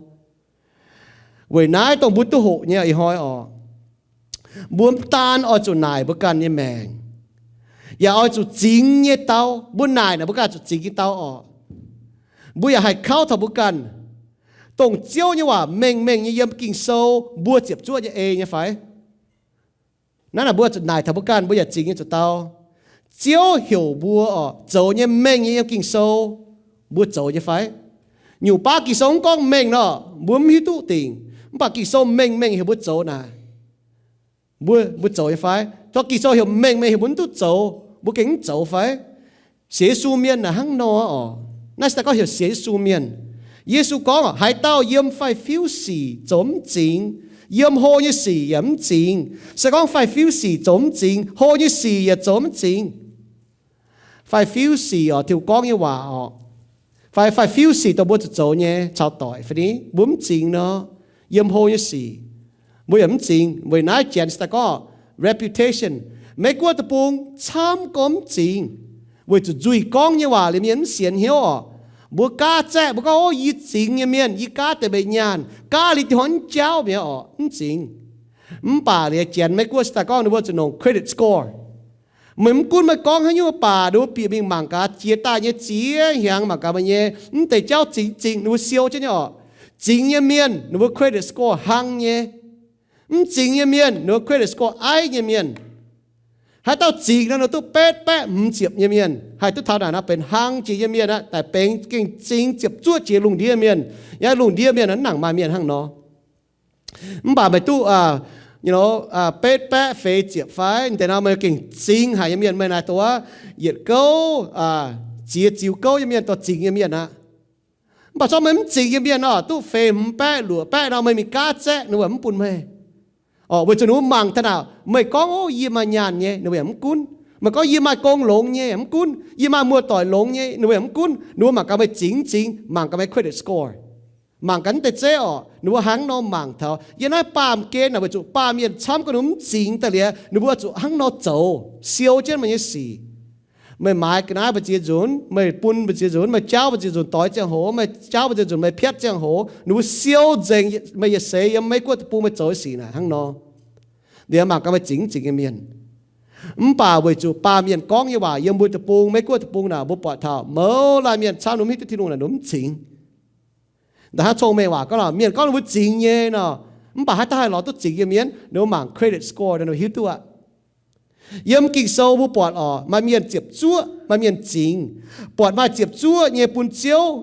Weic naaiv dongh mbuo duqv hoqc nyei ih hnoi oc, mbuo mv daan oix zuqc naaic mbuo ganh nyei maengc, yaac oix zuqc zingx nyei dau. Mbuo naaic naaic mbuo ganh zuqc zingx nyei dau oc. Mbuo yaac haih kauv taux mbuo ganh, dongh Ziouv nyei waac mengh mengh nyei yiem Ging-Sou mbuo ziepc zuoqv nyei ei nyei fai? Naaiv naaic mbuo zuqc naaic taux mbuo ganh, mbuo yaac zingx nyei zuqc dau. Ziouv heuc mbuo oc zoux nyei mengh nyei yiem Ging-Sou, mbuo zoux nyei fai? Nyungc baav Ging-Sou mv gorngv mengh nor, mbuo mv hiuv duqv dingc. Mv baac Ging-Sou mengh mengh heuc mbuo zoux naaic, mbuo, mbuo zoux nyei fai? Tov Ging-Sou heuc mengh mengh heuc mbuo mv duqv zoux, mbuo gengh mv zoux fai? Sienx Yesu mienh naaic hnangv nor oc. Naaiv se daaih gorngv heuc sienx Yesu mienh. Yesu gorngv, haaix dauh yiem faix-fiuv sic zoux mv zingx, yiem hlo nyei sic yaac mv zingx. Se gorngv faix-fiuv sic zoux mv zingx, hlo nyei sic yaac zoux mv zingx. Faix-fiuv sic oc, Tin-Hungh gorngv nyei waac oc, fai faix-fiuv sic dongh mbuo zuqc zoux nyei caux doic fai ni, mbuo mv zingx nor, yiem hlo nyei sic mbuo yaac mv zingx. Weic naaiv janx daaih gorngv reputation, Meiv-Guoqv deic-bung camv gorngv mv zingx, weic zuqc nzuih gorngv nyei waac liuz mienh mv sienx hnyouv oc. Mbuo gaav zaeqv mbuo gorngv, ov, yie zingx nyei mienh, yie gaav deix mbenc nyaanh, gaav liuz diuh hnoi mv jaauv mi'aqv oc, mv zingx. Mv baac liuz janx Meiv-Guoqv se daaih gorngv ninh mbuo zuqc nongc credit score. Meih mv gunv meih gorngv haaix nyungc baac ninh mbuo bieqc mingh mangc gaax jiex daaih nyei ziex hnyangx, mangc gaax meih nyei mv deix jauv zingx zingx, ninh mbuo siou jienv nyei oc. Zingx nyei mienh ninh mbuo credit score hlang nyei. Mv zingx nyei mienh ninh mbuo credit score aiv nyei mienh. Haaix dauh zingx nor, ninh duqv betv baeqv hmz ziepc nyei mienh. Haih duqv taux naaic nor benx hlang jiex nyei mienh aqv, daaih benx gengh zingx ziepc zuoqv jiex lungh ndiev mienh. Yaac lungh ndiev mienh mv nangc maaih mienh hnangv nor. Mv baac meih duqv betv baeqv feix ziepc fai, deix nor meih gengh zingx haic nyei mienh, meih naaic dongh wuov yietc gouv, ziex ziux gouv nyei mienh, dongh zingx nyei mienh aqv. Mv baac zorqv meih mv zingx nyei mienh nor, duqv feix hmz baeqv luoqc baeqv nor, meih mingh gaav zaeqv ninh mbuo mv bun meih. Orqc, weic zuqc ninh mbuo mangc taux naaic, meih gorngv, ov, yie maaih nyaanh nyei, ninh mbuo yaac mv gunv. Meih gorngv yie maaih gong longx nyei, yaac mv gunv. Yie maaih muoz-doic longx nyei, ninh mbuo yaac mv gunv. Ninh mbuo mangc gaax meih zingx mv zingx, mangc gaax meih credit score, mangc gaax naaiv deix zeiv orqc. Ninh mbuo hnangv nor mangc taux yiem naaiv baamh gen naaic, weic zuqc baamh mienh camv gorngv ninh mbuo mv zingx daaih liuz, ninh mbuo zuqc hnangv nor zoux, siou jienv meih nyei sic. Meih maaiz ga'naaiv mbu'ziex nzunc, meih bun mbu'ziex nzunc, meih jaauv mbu'ziex nzunc doix ziangh hoc, meih jaauv mbu'ziex nzunc meih piatv ziangh hoc, ninh mbuo siou nzengc meih yietc seix yiem Meiv-Guoqv deic-bung meih zoux nyei sic naaic hnangv nor. Liuz mangc gaax meih zingx mv zingx nyei mienh. Mv baac weic zuqc baamh mienh gorngv nyei waac yiem mbuo deic-bung, Meiv-Guoqv deic-bung naaic, mbuo buatc taux mouz laanh mienh camv ninh mbuo mv hiuv duqv Tin-Hungh naaic ninh mbuo mv zingx. Da'hnangv cong-mengh waac gorngv nor, mienh gorngv ninh mbuo zingx nyei nor, mv baac haaix dauh haih lorz duqv zingx nyei mienh, ninh mbuo mangc credit score nor ninh mbuo hiuv duqv aqv. Yiem Ging-Sou mbuo buatc orqc, maaih mienh ziepc zuoqv, maaih mienh zingx. Buatc maaih ziepc zuoqv nyei bun Ziouv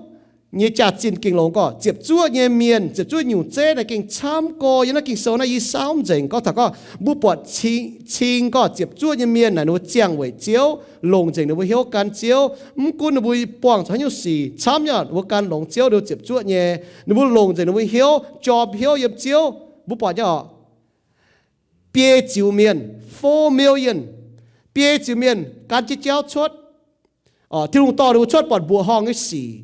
nyei jaax-zinh gengh longx gorqv, ziepc zuoqv nyei mienh, ziepc zuoqv nyungc zeiv naaic gengh camv gorx. Yiem naaiv Ging-Sou naaiv yie saauv mv nzengc gorngv taux gorngv mbuo buatc cing gorngv ziepc zuoqv nyei mienh naaic ninh mbuo ziangh weic Ziouv, longc nzengc ninh mbuo hnyouv gan Ziouv. Mv gunv ninh mbuo buangh zuqc haaix nyungc sic, camv nyei ninh mbuo gan longx Ziouv, ninh mbuo ziepc zuoqv nyei. Ninh mbuo longc nzengc ninh mbuo hnyouv, jorm hnyouv yiem Ziouv. Mbuo buatc nyei orqc, biei ziux mienh, four million, biei ziux mienh gan jienv jauv cuotv. Tin-Hungh dorh ninh mbuo cuotv buatc mbuoqc horngh nyei sic.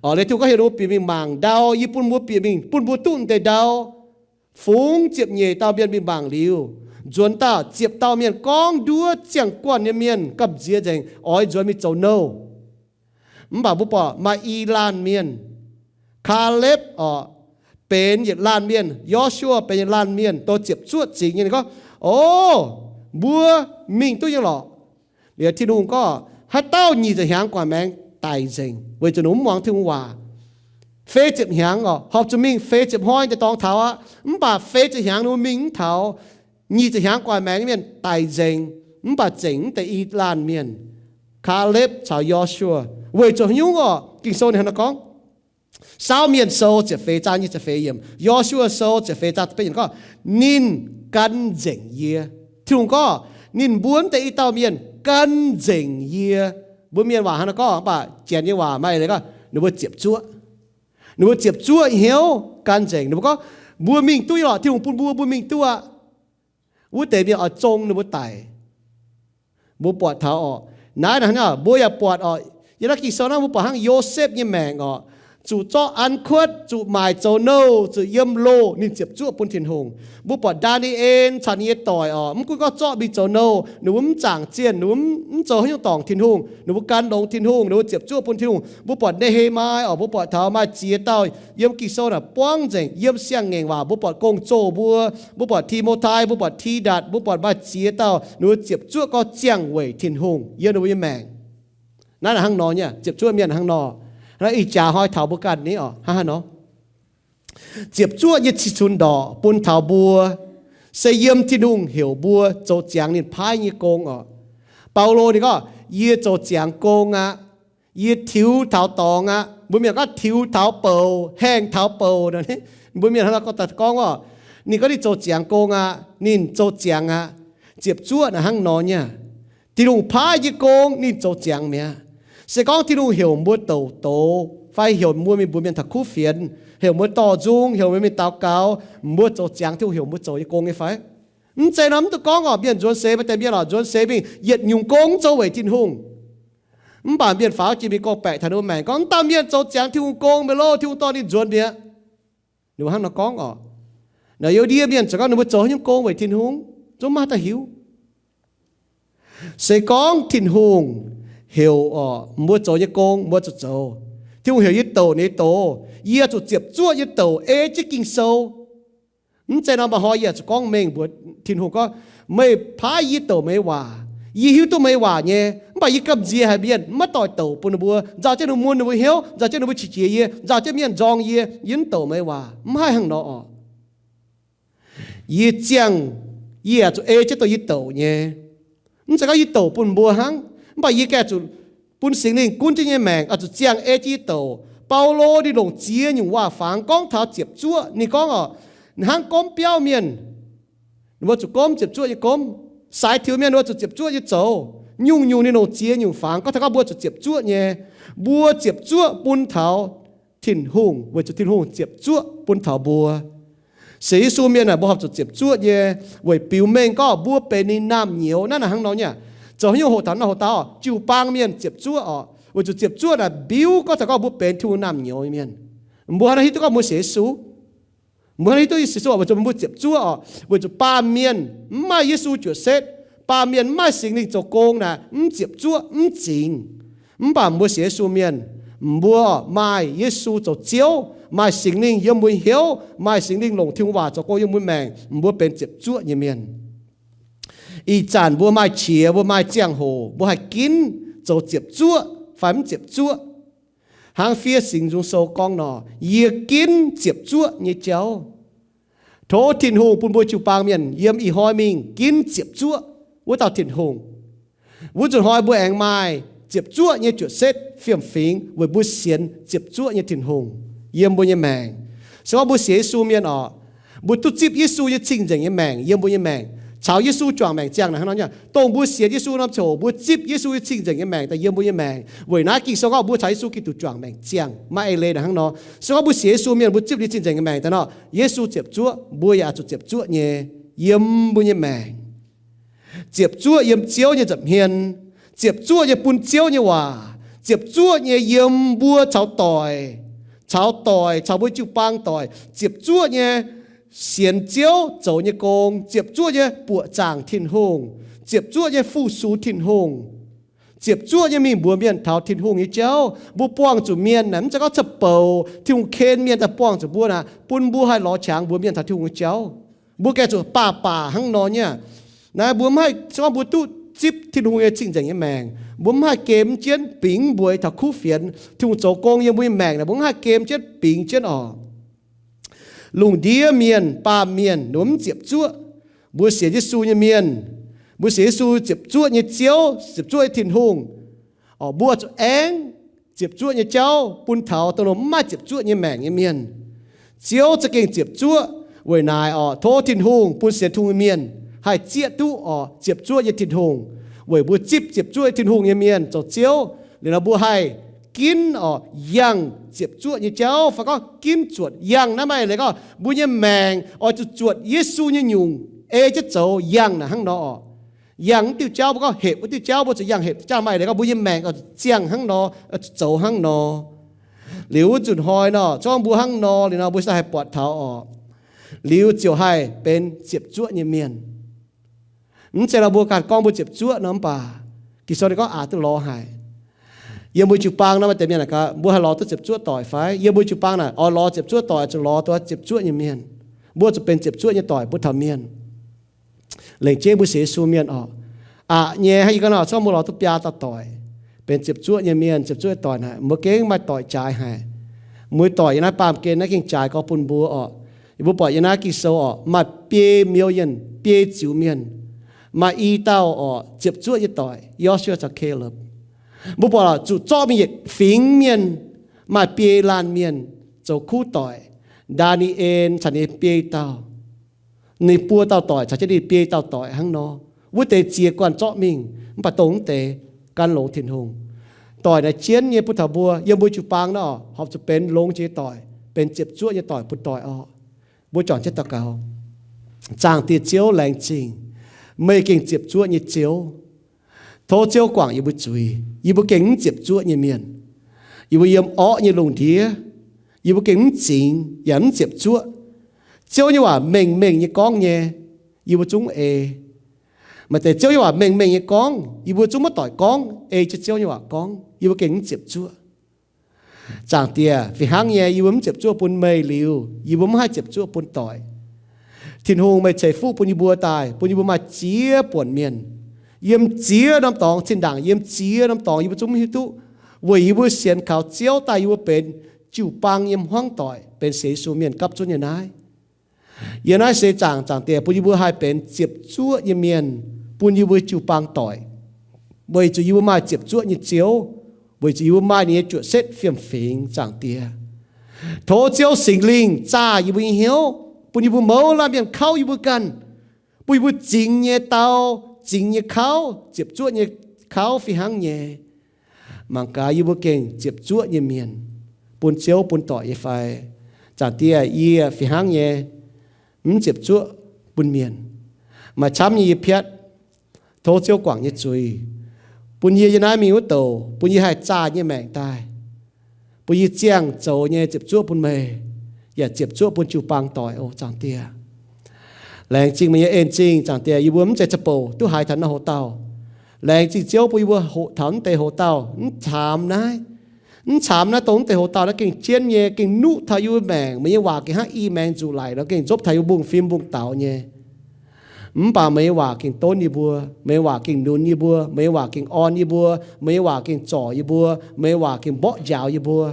Liuz Tin-Hungh gorngv heuc ninh mbuo bieqc mingh mangc ndau, yie bun mbuo bieqc mingh, bun mbuo duqv deix ndau, fungx ziepc nyeic dauh mienh mingh mangc liuz, nzuonx daaih ziepc dauh mienh gorngv nduov ziangh guanh nyei mienh gamh nziex nzengc, oix nzuonx mingh zoux nouh. Mv baac mbuo buatc maaih i laanh mienh, Kaalepv oc, benx yietc laanh mienh, Yo^su^waa benx yietc laanh mienh, douz ziepc zuoqv zingx nyei. Ninh gorngv, O, mbuo mingh duqv nyei lorqc. Liuz Tin-Hungh gorngv, Haaix dauh nyic ziepc hnyangx gu'nguaaic maengx daic nzengc, weic zuqc ninh mv muangx Tin-Hungh waac. Feix ziepc hnyangx oc, horpc zuqc mingh feix ziepc hnoi deix dorngx taux aqv. Mv baac feix ziepc hnyangx ninh mbuo mingh mv taux, nyic ziepc hnyangx gu'nguaaic maengx mienh daic nzengc, mv baac zengc mv deix i laanh mienh, Kaalepv caux Yo^su^waa. Weic zuqc haaix nyungc oc? Ging-Sou ninh hnangv naaiv gorngv, Saauv Mienh Sou ziepc feix zaang nyic ziepc feix yiemc, Yo^su^waa Sou ziepc feix zaang da'betv yiemc gorngv, Ninh gan nzengc yie. Tin-Hungh gorngv, Ninh mbuo mv deix i dauh mienh gan nzengc yie. Mbuo mienh waac hnangv naaiv gorngv, mv baac Janx nyei waac maaih eix leiz gorngv, ninh mbuo ziepc zuoqv. Ninh mbuo ziepc zuoqv hnyouv gan nzengc. Ninh mbuo gorngv, Mbuo mingh duqv nyei lorqc, Tin-Hungh bun mbuo, mbuo mingh duqv aqv. Wuov deix mienh oix zong ninh mbuo daic. Mbuo buatc taux oc, naaiv naaic hnangv, mbuo yaac buatc oc, yiem naaiv Ging-Sou naaiv mbuo buatc hnangv Yosepv nyei maengc oc, zuqc zorqv an kuotv, zuqc maaic zoux nouh, zuqc yiem loh, ninh ziepc zuoqv bun Tin-Hungh. Mbuo buatc Ndaa^ni^en caux ninh nyei doic oc, mv gunv gorngv zorqv mingh zoux nouh, ninh mbuo mv zaangc zienh, ninh mbuo mv zoux haaix nyungc dorngc Tin-Hungh, ninh mbuo gan longx Tin-Hungh, ninh mbuo ziepc zuoqv bun Tin-Hungh. Mbuo buatc Ne^he^mai oc, mbuo buatc taux maaih ziex dauh yiem Ging-Sou naaic buangv nzengc, yiem siang-ngaengc waac mbuo buatc gong-zoh mbuo, mbuo buatc Ti^mo^tai, mbuo buatc Ti^ndatc, mbuo buatc maaih ziex dauh ninh mbuo ziepc zuoqv gorngv ziangh weic Tin-Hungh yiem ninh mbuo nyei maengc. Naaiv naaic hnangv nor nyei, ziepc zuoqv mienh hnangv nor. Naaiv ih jaax hnoi taux mbuo ganh ni oc, hnangv haaix nor? Ziepc zuoqv nyei cih cunx ndorqc bun taux mbuo, se yiem Tin-Hungh heuc mbuo zoux ziangx ninh paaiv nyei gong oc. Baulo ninh gorngv, Yie zoux ziangx gong aqv. Yie tiux taux dorngx aqv. Mbuo mienh gorngv tiux taux bouc, haengh taux bouc. Mbuo mienh hnangv naaiv gorngv daaih gorngv oc, ninh gorngv ninh zoux ziangx gong aqv, ninh zoux ziangx aqv. Ziepc zuoqv naaic hnangv nor nyei. Tin-Hungh paaiv nyei gong ninh zoux ziangx mi'aqv. Se gorngv Tin-Hungh heuc mbuo douc doz fai heuc mbuo mingh mbuox mienh taux kuv fienx, heuc mbuo dorh nzung, heuc mbuo mingh daux gaux, mbuo zoux ziangx Tin-Hungh heuc mbuo zoux nyei gong nyei fai? Mv zeiz nor, mv duqv gorngv oc, mienh nzuonx seix maaih deix mienh oc, nzuonx seix mingh yietc nyungc gong zoux weic Tin-Hungh. Mv baac mienh faaux jiex mingh gorngv-baeqc taux ninh mbuo maengc gorngv, Mv dauh mienh zoux ziangx Tin-Hungh gong mi'aqv loh, Tin-Hungh dorh ninh nzuonx mi'aqv. Ninh mbuo hnangv nor gorngv oc. Naaic yiem ndiev mienh ziouc gorngv ninh mbuo zoux haaix nyungc gong weic Tin-Hungh, zungv maiv daaih hiuv. Se gorngv Tin-Hungh heuc oc, mbuo zoux nyei gong mbuo zuqc zoux. Tin-Hungh heuc yie douc ninh nyei doz, yie zuqc ziepc zuoqv yie douc ei jienv Ging-Sou. Mv zeiz nor, maaih hnoi yie zuqc gorngv mengh mbuox Tin-Hungh gorngv, Meih paaiv yie douc meih nyei waac, yie hiuv duqv meih nyei waac nyei, mv baac yie gamh nziex haic mienh, mv maaih doic douc bun ninh mbuo, nzauh jienv ninh mbuo mun ninh mbuo hnyouv, nzauh jienv ninh mbuo qiex jiez yie, nzauh jienv mienh nzorng yie, yie mv douc meih nyei waac. Mv haih hnangv nor oc. Yie ziangh, yie yaac zuqc ei jienv dongh yie douc nyei. Mv zeiz gorngv yie douc bun mbuo hnangv, mv baac yie gengh zuqc bun Singx Lingh gunv jienv nyei maengc, oix zuqc ziangh ei jienv yie douc. Baulo ninh longc ziex nyungc waac-fangx gorngv taux ziepc zuoqv. Ninh gorngv oc, hnangv gomv biauv mienh, ninh mbuo zuqc gomv ziepc zuoqv nyei gomv. Saaix tiux mienh ninh mbuo zuqc ziepc zuoqv nyei zoux. Nyungc-nyungc ninh longc ziex nyungc fangx gorngv taux gorngv mbuo zuqc ziepc zuoqv nyei. Mbuo ziepc zuoqv bun taux Tin-Hungh weic zuqc Tin-Hungh ziepc zuoqv bun taux mbuo. Sienx Yesu mienh aah, mbuo horpc zuqc ziepc zuoqv nyei, weic biux mengh gorngv mbuo benx ninh naamh nyouz. Naaiv naaic hnangv nor nyei. Zoux haaix nyungc hoqc taux naaiv hoqc dauh, jiu-baang mienh ziepc zuoqv oc, weic zuqc ziepc zuoqv naaic mbiuv gorngv taux gorngv mbuo benx Tin-Hungh naamh nyouz nyei mienh. Mbuo hnangv naaiv hiuv duqv gorngv mbuo sienx Yesu, mbuo hnangv hiuv duqv Yesu weic zuqc mbuo ziepc zuoqv oc, weic zuqc baamh mienh mv maaih Yesu jiuc setv, baamh mienh mv maaih Singx Lingh zoux gong naaic mv ziepc zuoqv mv zingx. Mv baac mbuo sienx Yesu mienh, mbuo maaih Yesu zoux Ziouv, maaih Singx Lingh yiem mbuo hnyouv, maaih Singx Lingh longc Tin-Hungh waac zoux gong yiem mbuo maengc, mbuo benx ziepc zuoqv nyei mienh. Ih zanc mbuo maaih qiex, mbuo maaih ziangh hoc, mbuo haih ginv zoux ziepc zuoqv fai mv ziepc zuoqv. Hnangv Fiev Singx Nzung Sou gorngv nor, yie ginv ziepc zuoqv nyei jauv. Tov Tin-Hungh bun mbuo jiu-baang mienh yiem ih hnoi mingh ginv ziepc zuoqv wuov dauh Tin-Hungh. Wuov nzunc hnoi mbuo aengx maaih ziepc zuoqv nyei juoqc setv fiem-fingx weic mbuo sienx ziepc zuoqv nyei Tin-Hungh yiem mbuo nyei maengc. Se gorngv mbuo sienx Yesu mienh oc, mbuo duqv zipv Yesu nyei cing-nzengc nyei maengc yiem mbuo nyei maengc, caux Yesu juangc maengc ziangh naaic hnangv nor nyei. Dongh mbuo sienx Yesu norm ziangh hoc mbuo zipv Yesu nyei cing-nzengc nyei maengc daaih yiem mbuo nyei maengc. Weic naaiv Ging-Sou gorngv mbuo caux Yesu Giduc juangc maengc ziangh, maaih eix leiz naaic hnangv nor. Se gorngv mbuo sienx Yesu mienh mbuo zipv ninh cing-nzengc nyei maengc daaih nor, Yesu ziepc zuoqv, mbuo yaac zuqc ziepc zuoqv nyei yiem mbuo nyei maengc. ziepc zuoqv yiem Ziouv nyei nza'hmien, ziepc zuoqv nyei bun Ziouv nyei waac, ziepc zuoqv nyei yiem mbuo caux doic, caux doic, caux mbuo jiu-baang doic, ziepc zuoqv nyei sienx Ziouv zoux nyei gong, ziepc zuoqv nyei buoqc zaangc Tin-Hungh, ziepc zuoqv nyei fu-sux Tin-Hungh, ziepc zuoqv nyei mingh mbuox mienh taux Tin-Hungh nyei jauv. Mbuo buangh zuqc mienh naaic, mv zeiz gorngv cuotv bouc, Tin-Hungh ken mienh daaih buangh zuqc mbuo naaic, bun mbuo haih lorz qangx mbuox mienh taux Tin-Hungh nyei jauv. Mbuo gengh zuqc baac baac hnangv nor nyei. Naaiv mbuo mv haih gorngv mbuo duqv zipv Tin-Hungh nyei cing-nzengc nyei maengc, mbuo mv haih gemx jienv bingx mbueix taux kuv fienx. Tin-Hungh zoux gong yiem mbuo nyei maengc naaic, mbuo mv haih gemx jienv bingx jienv oc. Lungh ndiev mienh, baamh mienh, ninh mbuo mv ziepc zuoqv. Mbuo sienx Yesu nyei mienh, mbuo sienx Yesu ziepc zuoqv nyei Ziouv, ziepc zuoqv nyei Tin-Hungh, mbuo zuqc aengx ziepc zuoqv nyei jauv bun taux dongh mv maaih ziepc zuoqv nyei maengc nyei mienh. Ziouv za'gengh ziepc zuoqv. Weic naaic oc, tov Tin-Hungh bun sienx Tin-Hungh nyei mienh haih zieqv duqv oc ziepc zuoqv nyei Tin-Hungh. Weic mbuo zipv ziepc zuoqv nyei Tin-Hungh nyei mienh zoux Ziouv liuz nor, mbuo haih ginv oc yangh ziepc zuoqv nyei jauv, fai gorngv ginv zuotc. Yangh naaiv maaih eix leiz gorngv mbuo nyei maengc oix zuqc zuotc Yesu nyei nyungc ei jienv zoux. Yangh naaic hnangv nor oc. Yangh wuov diuh jauv, mbuo gorngv hepc wuov diuh jauv, mbuo zuqc yangh hepc jauv. Maaih eix leiz gorngv mbuo nyei maengc oix zuqc ziangh hnangv nor, oix zuqc zoux hnangv nor. Liuz wuov nzunc hnoi nor, zorngv mbuo hnangv nor liuz nor, mbuo se haih buatc taux oc, liuz ziouc haih benx ziepc zuoqv nyei mienh. Mv zeiz nor mbuo ganh gorngv mbuo ziepc zuoqv nor, mv baac Ging-Sou ninh gorngv aqc duqv lorz haic. Yiem mbuo jiu-baang nor maaih deix mienh naaic gaax, mbuo haih lorz duqv ziepc zuoqv doic fai? Yiem mbuo jiu-baang naaic oix lorz ziepc zuoqv doic, zuqc lorz duqv ziepc zuoqv nyei mienh. Mbuo zuqc benx ziepc zuoqv nyei doic bun taux mienh. Lengc jeiv mbuo sienx Yesu mienh oc, aqc nyei hnangv yie gorngv nor, zorngv mbuo lorz duqv biaa dauh doic, benx ziepc zuoqv nyei mienh, ziepc zuoqv nyei doic naaic, mbuo gengh maaih doic jaaix haic. Mbuo doic yiem naaiv baamh gen naaiv gengh jaaix gorx bun mbuo oc. Yie mbuo buatc yiem naaiv Ging-Sou oc, maaih biei million, biei ziux mienh, maaih i dauh oc ziepc zuoqv nyei doic, Yo^su^waa caux Kaa^lipv. Mbuo buatc zuqc zorqv mingh yietc fingx mienh, maaih biei laanh mienh zoux kuv doic. Ndaa^ni^en caux ninh biei dauh, ninh buo dauh doic caux jienv ninh biei dauh doic hnangv nor. Wuov deix ziex guanh zorqv mingh, mv baac dongh wuov deix gan longx Tin-Hungh. Doic naaic jienv nyei bun taux mbuo yiem mbuo jiu-baang nor, horpc zuqc benx longx jiex doic, benx ziepc zuoqv nyei doic bun doic oc. Mbuo juangc jienv daux gaux. Zaangc Diex Ziouv, laengz zingh meih gengh ziepc zuoqv nyei Ziouv. Tov Ziouv guangc yie mbuo zuiz. Yie mbuo gengh mv ziepc zuoqv nyei mienh. Yie mbuo yiem orqv nyei lungh ndiev, yie mbuo gengh mv zingx yaac mv ziepc zuoqv. Ziouv nyei waac mengh mengh nyei gorngv nyei, yie mbuo zungv ei. Maaih deix Ziouv nyei waac mengh mengh nyei gorngv, yie mbuo zungv maiv doic gorngv, ei jienv Ziouv nyei waac gorngv, yie mbuo gengh mv ziepc zuoqv. Zaangc Diex, fih hnangv nyei, yie mbuo mv ziepc zuoqv bun meih liuz, yie mbuo mv haih ziepc zuoqv bun doic. Tin-Hungh, meih ceix fuqv bun yie mbuo daaih, bun yie mbuo maaih ziex buonc mienh, yiem ziex norm dorngx, zinh ndaangc yiem ziex norm dorngx yie mbuo zungv mv hiuv duqv, weic yie mbuo sienx kaux Ziouv daaih yie mbuo benx jiu-baang nyei hmuangv doic, benx sienx Yesu mienh gapv zunv nyei naaiv. Yiem naaiv seix zaangc, Zaangc Diex, bun yie mbuo haih benx ziepc zuoqv nyei mienh bun yie mbuo jiu-baang doic, weic zuqc yie mbuo maaih ziepc zuoqv nyei Ziouv, weic zuqc yie mbuo maaih ninh nyei juoqc setv fiem-fingx, Zaangc Diex. Tov Ziouv Singx Lingh zaah yie mbuo nyei hnyouv, bun yie mbuo mouz laanh mienh kauv yie mbuo ganh, bun yie mbuo zingx nyei dau, zingx nyei kauv, ziepc zuoqv nyei kauv fih hnangv nyei. Mangc gaax yie mbuo gengh ziepc zuoqv nyei mienh bun Ziouv bun doic nyei fai? Zaangc Diex, yie fih hnangv nyei mv ziepc zuoqv bun mienh. Maaih camv nyei yie piatv. Tov Ziouv guangc nyei zuiz bun yie yiem naaiv mingh wuov douc, bun yie haih zaah nyei maengc daaih, bun yie ziangh zoux nyei ziepc zuoqv bun meih, yaac ziepc zuoqv bun jiu-baang doic oc, Zaangc Diex. Laengz zingh meih nyei en zingh, Zaangc Diex. Yie mbuo mv zeiz za'bouc duqv haiz taux naaiv hoc-dauh. Laengz zingh Ziouv bun yie mbuo hoqc taux mv deix hoc-dauh, mv caamx naaiv, mv caamx naaiv dongh mv deix hoc-dauh naaiv gengh jienv nyei, gengh nuqv taux yie mbuo maengc. Meih nyei waac gengh hnangv i maengx nzuqc laic nor, gengh nzopv taux yie mbuo mbungv-fim mbungv-daaux nyei. Mv baac meih nyei waac gengh donv yie mbuo, meih nyei waac gengh nunz yie mbuo, meih nyei waac gengh orn yie mbuo, meih nyei waac gengh zorc yie mbuo, meih nyei waac gengh mborqv njaaux yie mbuo,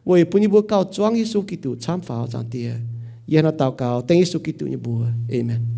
weic bun yie mbuo gauh zuangv Yesu Giduc camv faaux, Zaangc Diex. Yie hnangv naaiv daux gaux dengv Yesu Giduc nyei mbuox. Aamen.